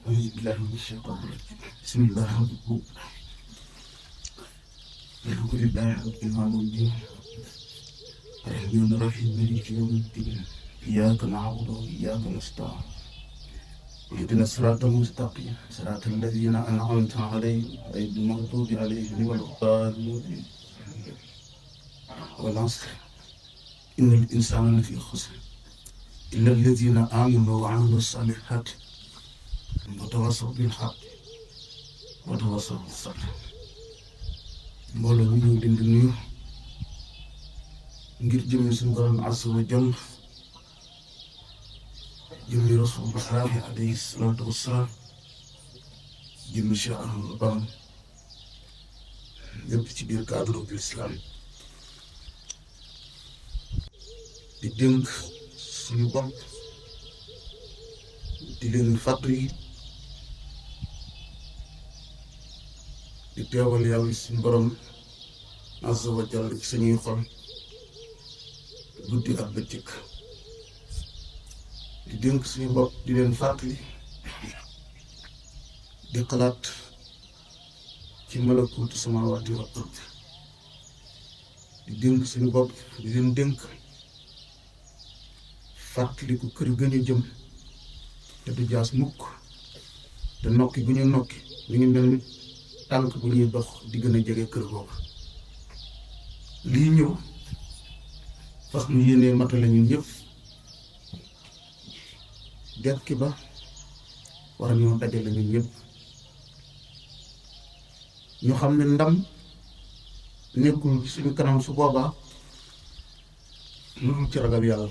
أعوذ بالله من الشيطان الرجيم بسم الله الرحمن الرحيم الحمد لله رب العالمين الرحمن الرحيم مالك يوم الدين إياك نعبد وإياك نستعين اهدنا الصراط المستقيم صراط الذين أنعمت عليهم غير المغضوب عليهم ولا الضالين والعصر إن الإنسان لفي خسر إلا الذين آمنوا وعملوا الصالحات وتواصوا بالحق وتواصوا بالصبر mbooloo mi ñu ngi leen di nuyu ngir jëmmi suñu borom azza wa jall jëmmi rasulullah alayhi salaatu wassalaam jëmmi Cheikh Ahmadou Bamba lépp ci biir cadre bi islam di dénk suñu bopp di leen fàttali di teewal yàlla suñu borom azza wa jalla ci suñuy xol guddi ak bëccëg di dénk suñu bopp di leen fàttali di xalaat ci malakuutu samaawaati wal ard di dénk suñu bopp di leen dénk fàttali ku kër ga ñu jëm te du jaas mukk te nokki bu ñu nokki mi ngi mel ni tànk bu ñuy dox di gën a jege kër boobu lii ñëw fas ñu yéenee matale ñun ñëpp dekki ba war ñoo dajale ñun ñëpp ñu xam ne ndam nekkul suñu kanam su boobaa lu dul ci ragal yàlla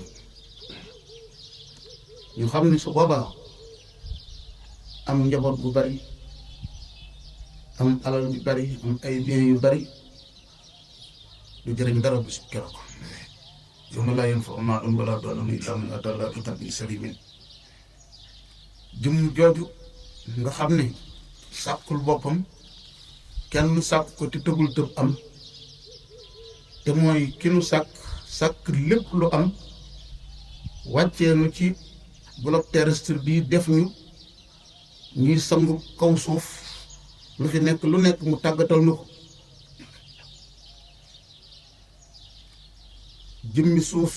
ñu xam ne su boobaa am njaboot bu bari am alal yu bari am ay biens yu bari du jëriñ dara bis keroog yawma laa yanfa'u maalun wa laa banuuna illaa man ataa Allaaha bi qalbin saliim jëm jooju nga xam ne sàkkul boppam kenn sàkk ko te tëgul tëb am te mooy ki nu sàkk lépp lu am wàccee nu ci bloc terrestre bii def ñu ñuy sangu kaw suuf lu fi nekk lu nekk mu tàggatal nu ko jëmmi suuf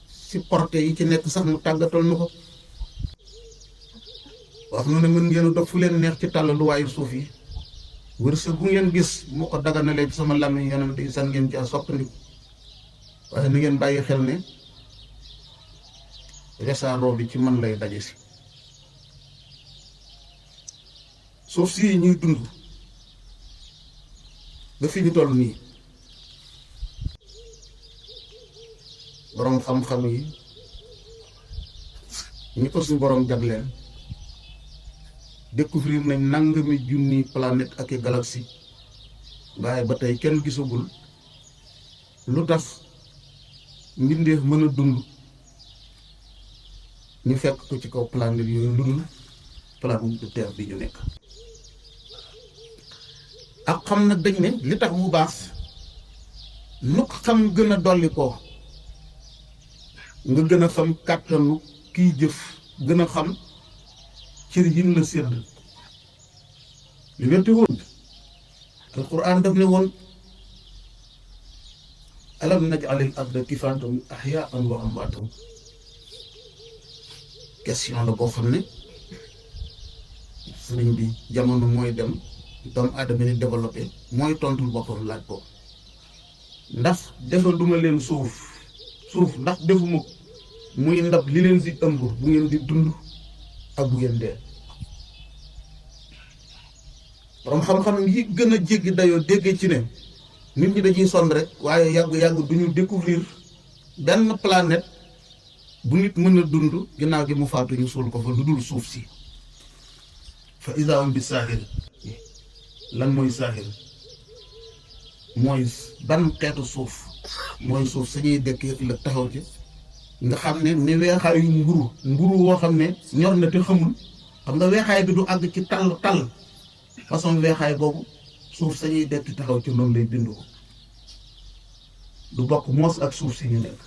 si porté yi ci nekk sax mu tàggatal nu ko wax nu ne mën ngeen a dox fu leen neex ci tàllaluwaayu suuf yi wërsëg bu ngeen gis mu ko daganalee ci sama làmmiñ yonent di san ngeen caa soppandiku waaye ni ngeen bàyyi xel ne resaaroo bi ci man lay daje si suuf si ñuy dund ba fi ñu toll nii boroom xam-xam yi ñi ko suñu boroom jagleen découvrir nañ nangami junni planète ak i galaxie waaye ba tey kenn gisagul lu tax mbindeef mën a dund ñu fekk ko ci kaw planète yooyu lu dul planète de terre bi ñu nekk ak xam nag dañ ne li tax mu baax nu ko xam gën a dolli ko nga gën a xam kàttanu kiy jëf gën a xam cër yin la sédd li wette woon alquran daf ne woon alam naj'alil arda kifaatan ahyaa'an wa amwaatan question la boo xam ne sëriñ bi jamono mooy dem doomu aadama ni développé mooy tontul boppam laaj ko ndax defaluma leen suuf ndax defuma ko muy ndab li leen di ëmb bu ngeen di dund ak bu ngeen dee borom xam-xam yi gën a jéggi dayoo déggee ci ne nit ñi dañuy sonn rek waaye yàgg duñu découvrir benn planète bu nit mën a dund ginnaaw gi mu faatu ñu suul ko fa lu dul suuf si fa iza hum bi saahir lan mooy saahir mooy ban xeetu suuf mooy suuf sañuy dëkk la taxaw ci nga xam ne ni weexaayu mburu woo xam ne ñor na te xamul xam nga weexaay bi du àgg ci tall façon weexaay boobu suuf sañuy dëkk taxaw ci noonu lay bindoo du bokk moos ak suuf si ñu nekk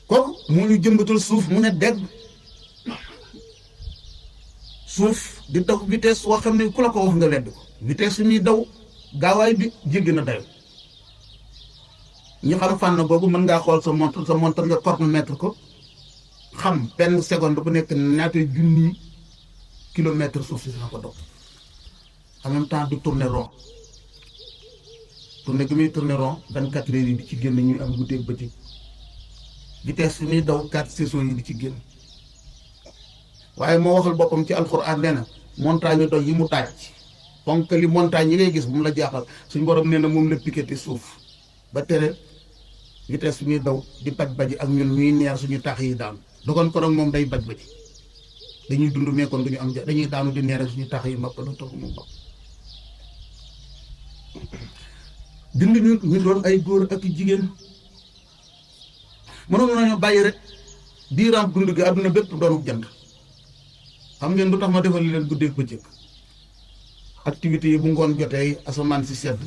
kooku moo ñu jëmbatal suuf mu ne dégg suuf di daw vitesse woo xam ne ku la ko wax nga wedd ko vitesse su ñuy daw gaawaay bi jéggi na dayo ñu xam fànn boobu mën ngaa xool sa montre nga chronomètre ko xam benn seconde bu nekk ñaata junni kilomètre suuf si dina ko daw en même temps du tourner rond tourner gi muy tourner rond 24 heures yi di ci génn ñuy am guddeeg bëccëg vitesse su ñuy daw 4 saisons yi di ci génn waaye moo waxal boppam ci alxuraan nee na montagne doy yi mu taaj ponk li montagne yi ngay gis bu mu la jaaxal suñ borom nee na moom la piqueté suuf ba tere vitesse su ñuy daw di baj-baji ak ñun ñuy neer suñu tax yi daanu dogon ko nag moom day baj-baji dañuy dund mais kon duñu am dañuy daanu di neer suñu tax yi mapp la tax moom bopp bind ñu doon ay góor ak jigéen mënoon nañoo bàyyi rek diiraam dund gi àdduna bépp doonu jant xam ngeen lu tax ma defal leen guddeeg bëccëg activité yi bu ngoon jotee asamaan si sedd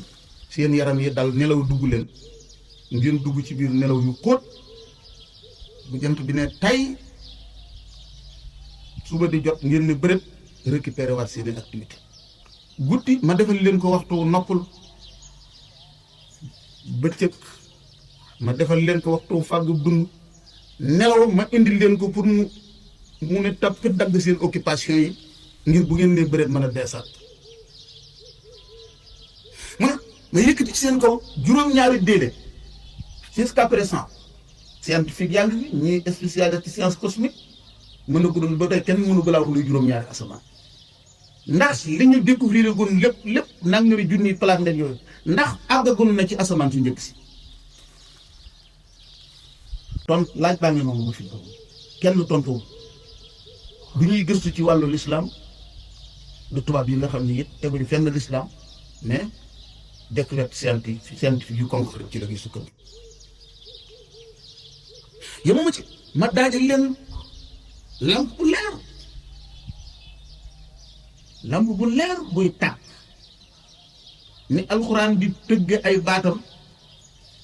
seen yaram yi dal nelaw dugg leen ngeen dugg ci biir nelaw yu xóot bu jant bi ne tay suba di jot ngeen ne bërët récupéré waat seen activité guddi ma defal leen ko waxtu noppal bëccëg ma defal leen ko waxtu fàgg dund nelaw ma indi leen ko pour mu ne tap fi dagg seen occupation yi ngir bu ngeen nee bëreet mën a deesaat ma yëkkati ci seen kaw juróom-ñaari délai jusqu'à présent scientifique yaa ngi fi ñuy spécialisé ci science cosmique mën na guddul ba tey kenn mënu gën a wax luy juróom-ñaari asamaan ndax li ñu découvrir gun lépp nangami junniy planète yooyu ndax àggagun na ci asamaan su njëkk si laaj baa ngi moom mu fi kenn tontuwul bu ñuy gëstu ci wàllu l'islam du tubaab yi nga xam ne it teguñu fenn l'islam mais découverte scientifique yu concret ci la ñuy sukkandiku yemuma ci ma daajal leen lamp bu leer buy tàkk ni alxuraan di tëgg ay baatam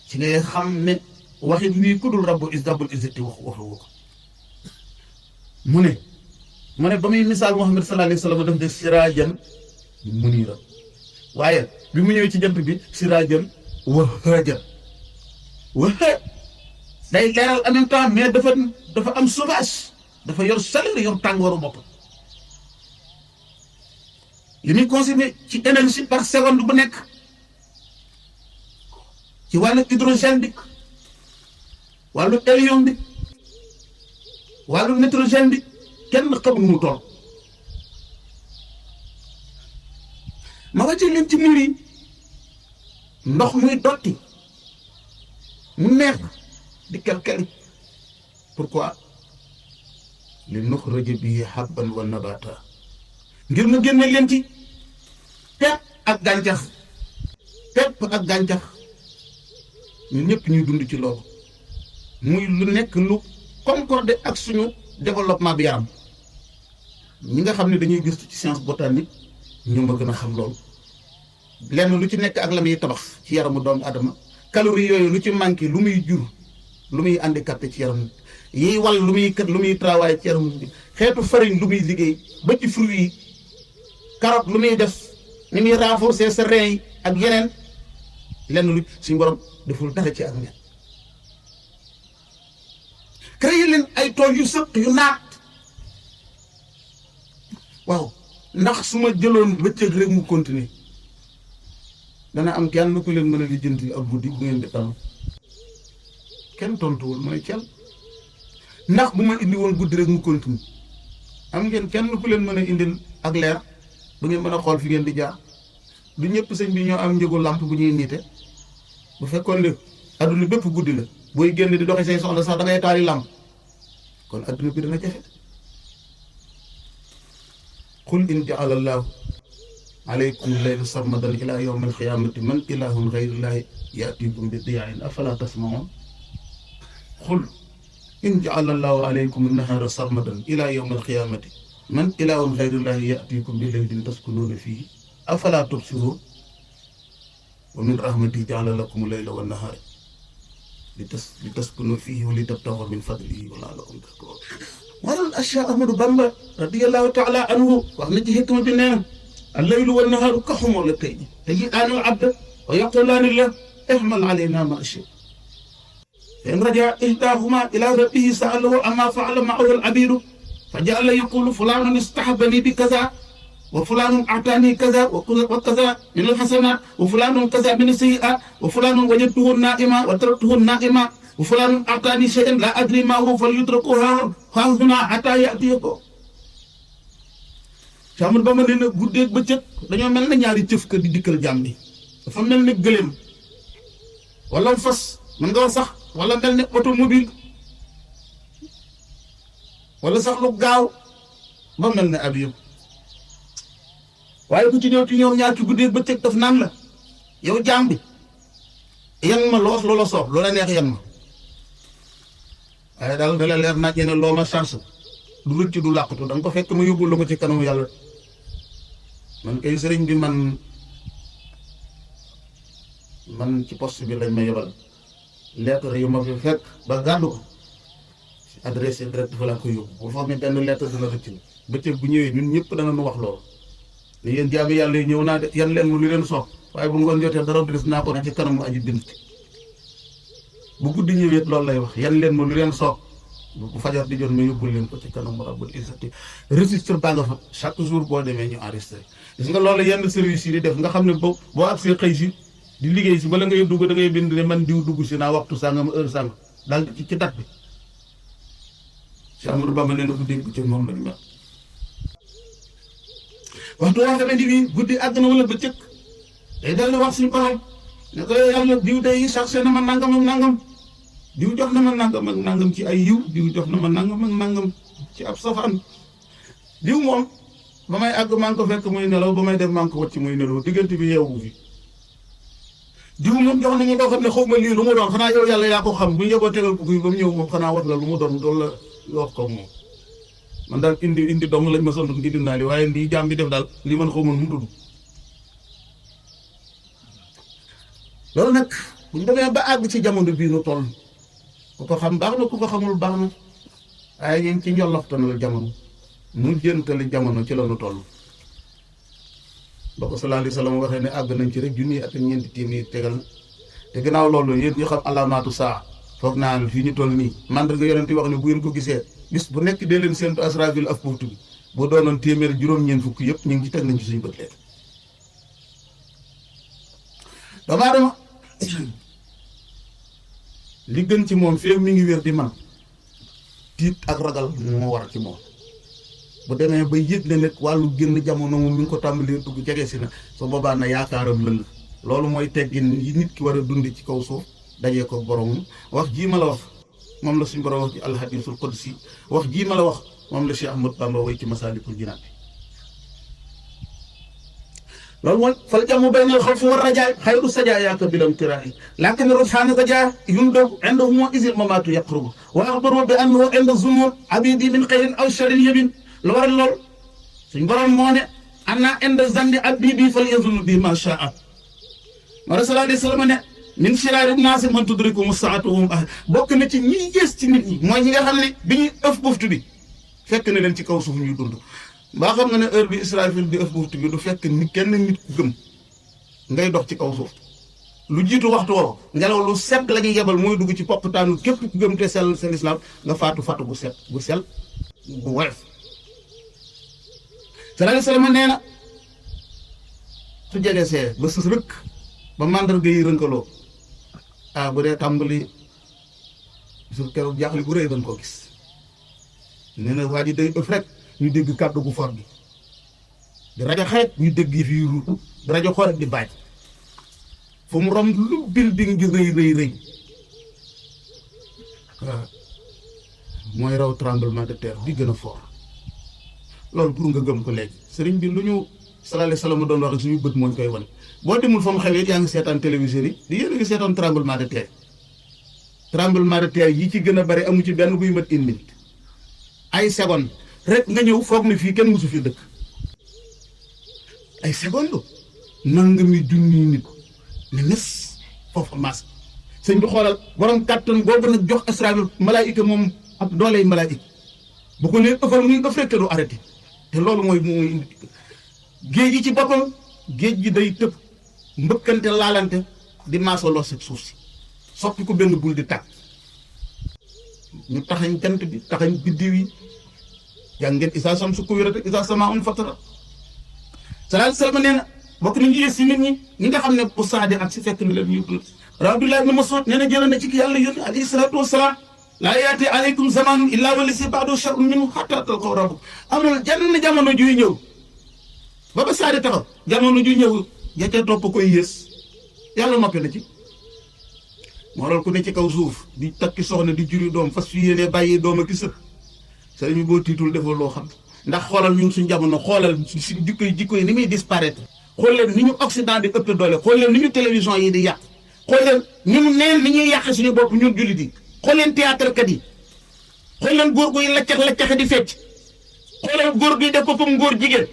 ci ngay xam ne waxit wii ku dul rabbu izzati waxu ko mu ne ba muy misaal Muhammad sallallahu alayhi wa sallam daf de siraajan muniira waaye bi mu ñëwee ci jant bi siraajan wahaajan day leeral en même temps mais dafa am sauvage dafa yor chaleur yor tàngooru bopp li muy consommé ci énergie par seconde bu nekk ci wàllu hydrogène bi wàllu hélium bi wàllu nitrogène bi kenn xamul mu toll ma wàcce leen ci niir yi ndox muy dotti mu neex di kelkeli pourquoi li nuxrija bihi habban wa nabata ngir mu génne leen ci pepp ak gàncax ñun ñëpp ñuy dund ci loolu muy lu nekk lu concordé ak suñu développement bi yaram ñi nga xam ne dañuy gëstu ci science botanique ñu ma gën a xam loolu lenn lu ci nekk ak la muy tabax ci yaramu doomu adama calories yooyu lu ci manqué lu muy jur lu muy handicapé ci yaramu yiy wal lu muy travail ci yaramu xeetu farine lu muy liggéey ba ci fruits yi carotte lu muy def ni muy renforcer sa rein yi ak yeneen lenn lu suñu borom deful dara ci ak ñett créé leen ay tool yu sëq yu naat waaw ndax su ma jëloon bëccëg rek mu continuer dana am kenn ku leen mën a lijjanti ak guddi bu ngeen di tam kenn tontuwul mooy cel ndax bu ma indi woon guddi rek mu continuer am ngeen kenn ku leen mën a indil ak leer bu ngeen mën a xool fi ngeen di jaar du ñëpp sëñ bi ñoo am njëgu làmp bu ñuy niite bu fekkoon ne adduna bépp guddi la booy génn di doxee say soxla sax da ngay taali làmp kon adduna bi dana jafe qul in ja'ala allahu alaykum layla sarmadan ila yawmi alqiyamati man ilahun ghayrullahi ya'tikum bi diya'in afala tasma'un qul in ja'ala allahu alaykum an-nahara sarmadan ila yawmi alqiyamati man ilahun ghayrullahi ya'tikum bi laylin taskununa fihi afala tubsirun wa min rahmatihi ja'ala lakum al-layla wan-nahara litaskunu fihi wa litabtaghu min fadlihi wa la'allakum tashkurun. waral Cheikh Ahmadou Bamba radiyallahu ta'ala anhu wax na ci hikma bi nee na al-laylu wan-naharu ka humulatayn taji'aani al-'abda wa yaqulaani lahu ihmal 'alaynaa ma shi'ta fa in raja'a ihdaahuma ila rabbihi sa'alahu amma fa'ala ma'ahu al-'abiidu fa ja'ala yaqulu fulaanun istahabbani bi kaza wa fulaanun a'taani kaza wa kaza min al-hasanaat wa fulaanun kaza min as-sayyi'aat wa fulaanun wajadtuhu naa'iman wa taraktuhu naa'iman wa fulaanun a'taani shay'an laa adrii maa huwa falyutrakhu haahunaa hattaa ya'tiyahu. Cheikh Ahmadou Bamba nee na guddeeg bëccëg dañoo mel ne ñaari cëfka di dikkal jàmm bi dafa mel ne gëléem wala fas mën nga wax sax wala mel ne automobile wala sax lu gaaw ba mel ne avion waaye ku ci ñëw ci ñoom ñaar ci guddeeg bëccëg daf naan la yow jaam bi yan ma loo wax loola soob loola neex yan ma waaye daal da la leer naaj ne loo ma chance du rëcc du làqatu da nga ko fekk ma yóbbul la ko ci kanamu yàlla man kay sëriñ bi man ci poste bi lañ ma yebal lettre yu ma fi fekk ba gàddu ko adressé direct fa laa koy yóbbu bu foog ne benn lettre dina rëcc la bëccëg bu ñëwee ñun ñëpp dana nu wax loolu ne yéen jaami yàlla yi ñëw naa de yan leen mu lu leen soob waaye bu ngoon jotee dara du des naa ko ne ci kanamu aji bind bu guddi ñëwee loolu lay wax yan leen mu lu leen soob bu fajar di jot ma yóbbul leen ko ci kanamu rabbul izzati registre baa nga fa chaque jour boo demee ñu enregistré gis nga loolu yenn service yi di def nga xam ne boo agsee xëy si di liggéey si bala ngay dugg da ngay bind ne man diw dugg si naa waxtu sàngam heure sàngam daal ci date bi Cheikh Ahmadou Bamba nee na guddi ci moom lañu mel waxtu waa xamante ni guddi àgg na wala bëccëg day dal wax suñu borom ne ko yàlla diw day chargé na ma nangam ak nangam diw jox na ma nangam ak nangam ci ay yiw diw jox na ma nangam ak nangam ci ab safaan diw moom ba may àgg maa ngi ko fekk muy nelaw ba may def maa ngi ko wàcc muy nelaw diggante bi yeewu fi diw moom jox na ma doo xam ne xaw ma lii lu mu doon xanaa yow yàlla yaa ko xam bu ñu yeboo tegal ko fii ba mu ñëw moom xanaa wax la lu mu doon doon la wax ko moom man daal indi dong lañ ma sant indi naa li waaye lii jaam bi def daal li man xaw ma mu tudd loolu nag bu ñu demee ba àgg ci jamono bii nu toll ku ko xam baax na ku ko xamul baax na waaye ñu ngi ci njolloxtanal jamono mu jëntali jamono ci la nu toll ba ko sallallahu alayhi wa sallam waxee ne àgg nañ ci rek junni ak ñeenti téeméer tegal te gannaaw loolu yéen ñu xam alaamaatu saa foog naa ne fii ñu toll nii mandarga yonent yi wax ne bu ngeen ko gisee bis bu nekk dee leen séentu asrafil af buftu bi bu doonoon téeméer juróom-ñeent fukk yëpp ñu ngi ci teg nañ ci suñu bët leen doomu aadama li gën ci moom fii mi ngi wér di man tiit ak ragal moo war ci moom bu demee ba yëg ne nag wàllu génn jamono moom mi ngi ko tàmbalee dugg jege si na su boobaa na yaakaaram lëng loolu mooy teggin yi nit ki war a dund ci kaw suuf dajee ko borom wax jii ma la wax moom la suñu borom wax ci alhadisul qudsi wax jii ma la wax moom la Cheikh Ahmadou Bamba way ci Masaalikul Jinaan loolu mooy fal jamu bayna al xawfi wa rajaa xayru sajaa yaaka bilam tiraa lakin rujhaana rajaa yundaw indahu moo isil mamaatu yaqrubu wa axbaru bi annahu inda zunun abidi min xayrin aw sharin yabin lu waral lool suñ borom moo ne ana inda zandi abidi fal yazunnu bi ma shaa ma sallallahu alayhi wa sallam ne min shiraari naasi man tudriku saatuhum bokk na ci ñi gës ci nit ñi mooy ñi nga xam ne bi ñuy ëf buftu bi fekk na leen ci kaw suuf ñuy dund mbaa xam nga ne heure bi Israfil di ëf buftu bi du fekk ni kenn nit ku gëm ngay dox ci kaw suuf lu jiitu waxtu woo ngelaw lu set la ñuy yebal mooy dugg ci poppataanu képp ku gëm te sell seen islam nga faatu bu set bu sel bu woyof sallallahu alayhi wa sallam nee na su jege see ba sës rëkk ba mandarga yi rënkaloo bu dee tàmbali su keroog jaaxli bu rëy dañ ko gis nee na waa ji day ëf rek ñu dégg kàddu gu for gi di rajo xaret ñu dégg yi fi ruut di rajo xoret di baaj fu mu romb lu building gi rëy waaw mooy raw tremblement de terre bi gën a fort loolu pour nga gëm ko léegi sëriñ bi lu ñu sallallahu alayhi wasallam doon wax suñu bët moo ñu koy wan boo demul fa mu xewee yaa ngi seetaan télévision yi di yéen a ngi seetaan tremblement de terre yi ci gën a bari amu ci benn buy mat une minute ay seconde rek nga ñëw foog ne fii kenn musu fi dëkk ay seconde nangami junni nit ne nes foofu mas sëñ bi xoolal borom kàttan boobu nag jox Israël malaayika moom ak dooley malaayika bu ko leen ëffal muy ëff rek te du arrêté te loolu mooy indi géej gi ci boppam géej gi day tëb mbëkkante laalante di maasaloo si suuf si soppi ko benn bul di tàkk ñu taxañ jant bi taxañ biddiw yi yaa ngeen isa sam su ko wérate isa sama un fatara sallallahu alayhi wasallam nee na bokk nañu yées si nit ñi nga xam ne bu saade ak si fekk na leen ñu Abdullah ibn Mas'ud nee na jëlee na ci ki yàlla yónni alayhi salaatu wasalaam laa yaati aleykum zamanun illaa wa laysa ba'dahu sharrun minhu hattaa talqaw rabbakum amul jenn jamono juy ñëw ba saade taxaw jamono juy ñëw jacca topp koy yées yàlla noppi na ci moo waral ku ne ci kaw suuf di takki soxna di juri doom fas fi yéene bàyyi doom ak sët sëriñ bi boo tiitul defoo loo xam ndax xoolal ñun suñ jamono xoolal si jikko yi ni muy disparaître xool leen ni ñu Occident di ëpp doole xool leen ni ñu télévision yi di yàq xool leen ñun neen ni ñuy yàq suñu bopp ñun jullit yi xool leen théâtre kat yi xool leen góor guy laccax di fecc xool leen góor guy def boppam góor jigéen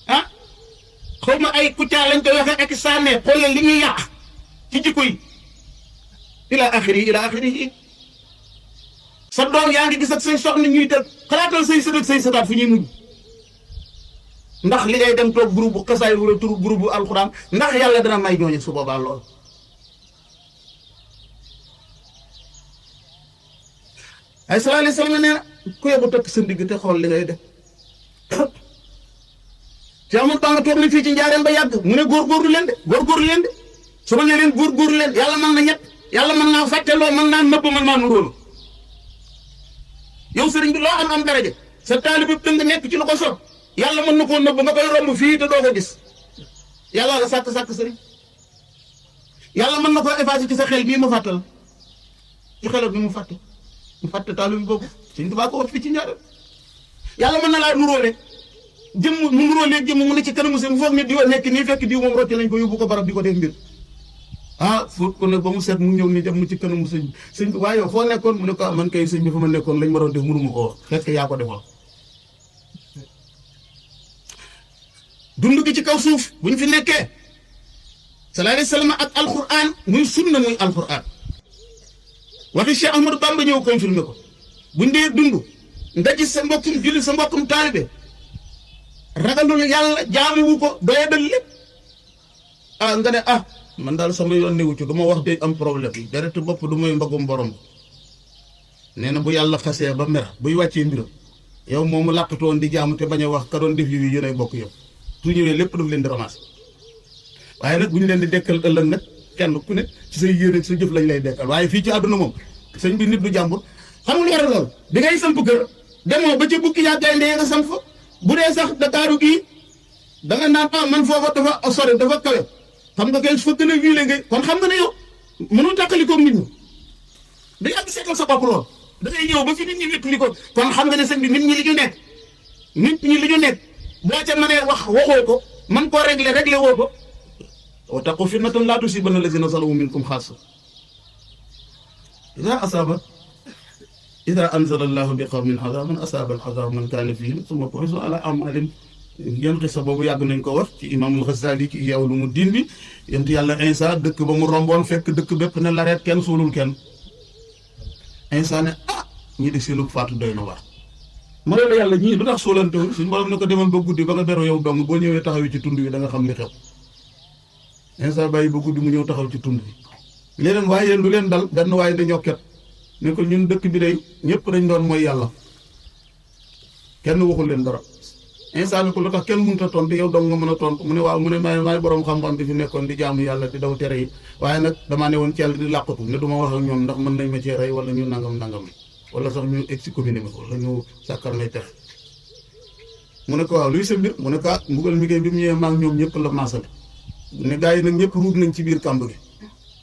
ah xaw ma ay kuccaa lañ koy waxee ak sànnee xool leen li ñuy yàq ci jikko yi ila axiri sa doom yaa ngi gis ak say soxna ñuy tëdd xalaatal say sët ak say sëtaat fu ñuy mujj ndax li ngay dem toog groupe bu xasaay wala tur groupe bu alxuraan ndax yàlla dana may ñooñu su boobaa lool ay sallallahu alayhi wasallam nee na ku yóbbu takk sa ndigg te xool li ngay def ci amul baa nga toog ni fii ci njaareem ba yàgg mu ne góorgóorlu leen de su ma nee leen góorgóorlu leen yàlla mën na ñett yàlla mën naa fàtteloo mën naa nëbb mën naa nuróolu yow sëriñ bi loo am daraja sa taalibe bi nga nekk ci lu ko soog yàlla mën na koo nëbb nga koy romb fii te doo ko gis yàlla la sàkk sëriñ yàlla mën na koo effacer ci sa xel bii mu fàttal ci xelam bi mu fàtte taalibe boobu Sëriñ Tuubaa ko wax fii ci njaareem yàlla mën na laa nuróole jëmm mu nuróolee jëmm mu ne ci kanamu seen mu foog ne diwa nekk nii fekk diw moom rocce nañ ko yóbbu ko barab di ko def mbir fóot ko nag ba mu set mu ñëw ni dem mu ci kanamu sëñ bi waaye yow foo nekkoon mu ne ko man kay sëñ bi fa ma nekkoon lañ ma doon def mënuma ko wax fekk yaa ko defoon dund gi ci kaw suuf buñ fi nekkee sallallahu alayhi wasallam ak alquran muy sunna muy alquran waxi Cheikh Ahmadou Bamba ñëw confirmé ko buñ dee dund nga gis sa mbokkum julli sa mbokkum taalibe ragalul yàlla jaamuwu ko doye dal lépp nga ne man daal sama yoon newu ci du ma wax de am problème deret bopp du may mbagum borom nee na bu yàlla xasee ba mer buy wàccee mbiram yow moomu làqatoon di jaamu te bañ a wax ka doon def yi yéenay bokk yow su ñëwee lépp daf leen di ramasser waaye nag bu ñu leen di dekkal ëllëg nag kenn ku ne ci say yéene sa jëf lañ lay dekkal waaye fii ci àdduna moom sëñ bi nit du jàmbur xamul war a lool di ngay samp kër demoo ba ca bukki yaa gaynde nga samp fa bu dee sax Dakaaru gii da nga naan man foofa dafa sori dafa kawe xam nga kay fa gën a wiile ngay kon xam nga ne yow mënul tàqalikoog nit ñi da yàgg seetal sa bopp lool da ngay ñëw ba fi nit ñi nekk li ko kon xam nga ne sëñ bi nit ñi li ñu nekk boo ca mënee waxoo ko man koo réglé woo ko wa taqu fitnatan laa tusiibanna llaziina zalamu minkum xaassa idaa anzala llaahu bi qawmin azaaban asaaba al-azaaba man kaana fihim summa bu'ithu alaa a'maalihim yan xisa boobu yàgg nañ ko wax ci imaamul Xasaali ci Ihyaa Ulumuddin bi yent yàlla Insa dëkk ba mu romboon fekk dëkk bépp ne lareet kenn suulul kenn Insa ne ñii di seenu faatu doy na waar ma ne la yàlla ñii lu tax suulantewul suñu borom ne ko demal ba guddi ba nga beru yow dong boo ñëwee taxaw ci tund wi da nga xam li xew Insa bàyyi ba guddi mu ñëw taxaw ci tund wi leneen waaye yéen lu leen dal benn waaye da ñokket ne ko ñun dëkk bi day ñëpp dañ doon mooy yàlla kenn waxul leen dara Insa ne ko lu tax kenn mënut a tontu yow dong nga mën a tontu mu ne waaw mu ne maay borom xam-xam bi fi nekkoon di jaamu yàlla di daw tere yi waaye nag damaa ne woon ci yàlla di làqatu ne du ma wax ak ñoom ndax mën nañ ma cee rey wala ñu nangam wala sax ñu excommunié ma wala ñu sàkkar may tex mu ne ko waaw luy sa mbir mu ne ko mbugal mi bi mu ñëwee maa ngi ñoom ñëpp la maasale ne gars yi nag ñëpp ruut nañ ci biir kàmb gi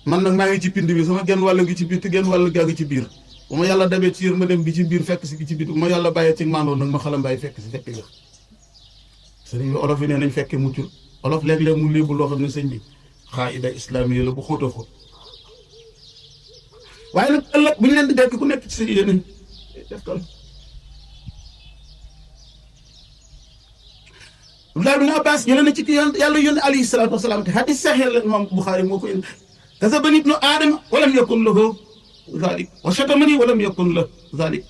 man nag maa ngi ci pind bi sama genn wàll gi ci biir te genn wàll gaa ngi ci biir bu ma yàlla dabee ci yër ma dem bi ci biir fekk si gi ci biir bu ma yàlla bàyyee ci maandoo nag ma xala mbaay fekk si fekk ga sëriñ bi olof yi nee nañ fekkee muccul olof léeg-léeg mu léebu loo xam ne sëñ bi xaayida islaamiya la bu xóot a xóot waaye nag ëllëg bu ñu leen di dekk ku nekk ci sa yéene def ko Abdullah bin Abbas jëlee na ci ki yàlla yónni alayhi salaatu wasalaam te hadis saxiix la imam Buxaari moo ko indi kazabani ibnu aadama walam yakun lahu zalik wa shatamani walam yakun lahu zalik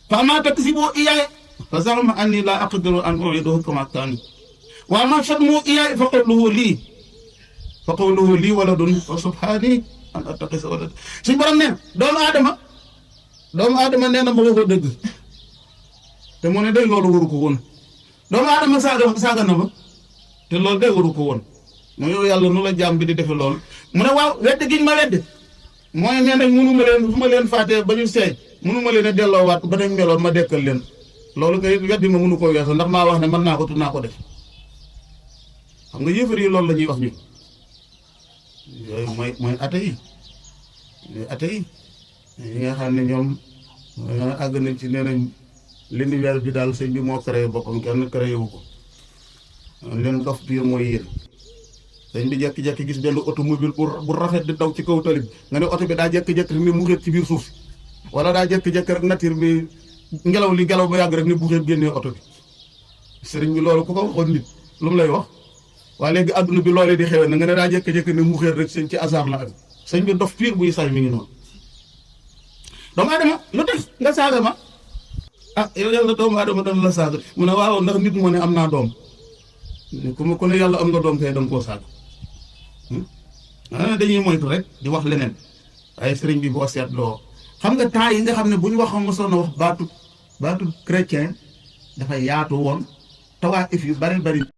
fa ammaa takzibu iyaaya fa za'ama anni laa aqdiru an u'iidahu kamaa kaana wa ammaa shatmu iyaaya fa qawluhu lii waladun wa subhaani an attakhidha walad suñu borom nee na doomu aadama nee na ma waxoo dëgg te mu ne day loolu waru ko woon doomu aadama saaga na ma te loolu day waru ko woon mooy yow yàlla nu la jaam bi di defe loolu mu ne waaw wedd giñ ma wedd mooy nee nañ mënu ma leen fu ma leen fàttee ba ñu seey mënu ma leen a delloowaat ba dañ meloon ma dekkal leen loolu kay weddi ma mënu koo weesu ndax maa wax ne mën naa ko tu naa ko def xam nga yëfar yi loolu la ñuy wax ñu yooyu mooy ate yi yi nga xam ne ñoom àgg nañ ci nee nañ l'univers bi daal sëñ bi moo créé boppam kenn créé wu ko leen dof biir mooy yéen sëñ bi jekki-jekki gis benn automobile bu rafet di daw ci kaw tali bi nga ne oto bi daa jekki-jekki rek ni mu xeet ci biir suuf wala daa jekki-jekki rek nature bi ngelaw ba yàgg rek ni bu xeet génnee oto bi sëriñ bi loolu ku ko waxoon nit lu mu lay wax waaye léegi adduna bi loolee di xewee na nga ne daa jekki-jekki ni mu xeet rek sëñ ci hasard la am sëñ bi dof biir buy say mi ngi noonu doomu aadama lu tax nga saaga ma yow yàlla doomu aadama dana la saaga mu ne waaw ndax nit moo ne am naa doom ku ne yàlla am nga doom kay danga koo saaga dañuy moytu rek di wax leneen waaye sëriñ bi boo seetloo xam nga temps yi nga xam ne bu ñu waxoon mosoon a wax baatu chrétien dafay yaatu woon tawaayif yu bari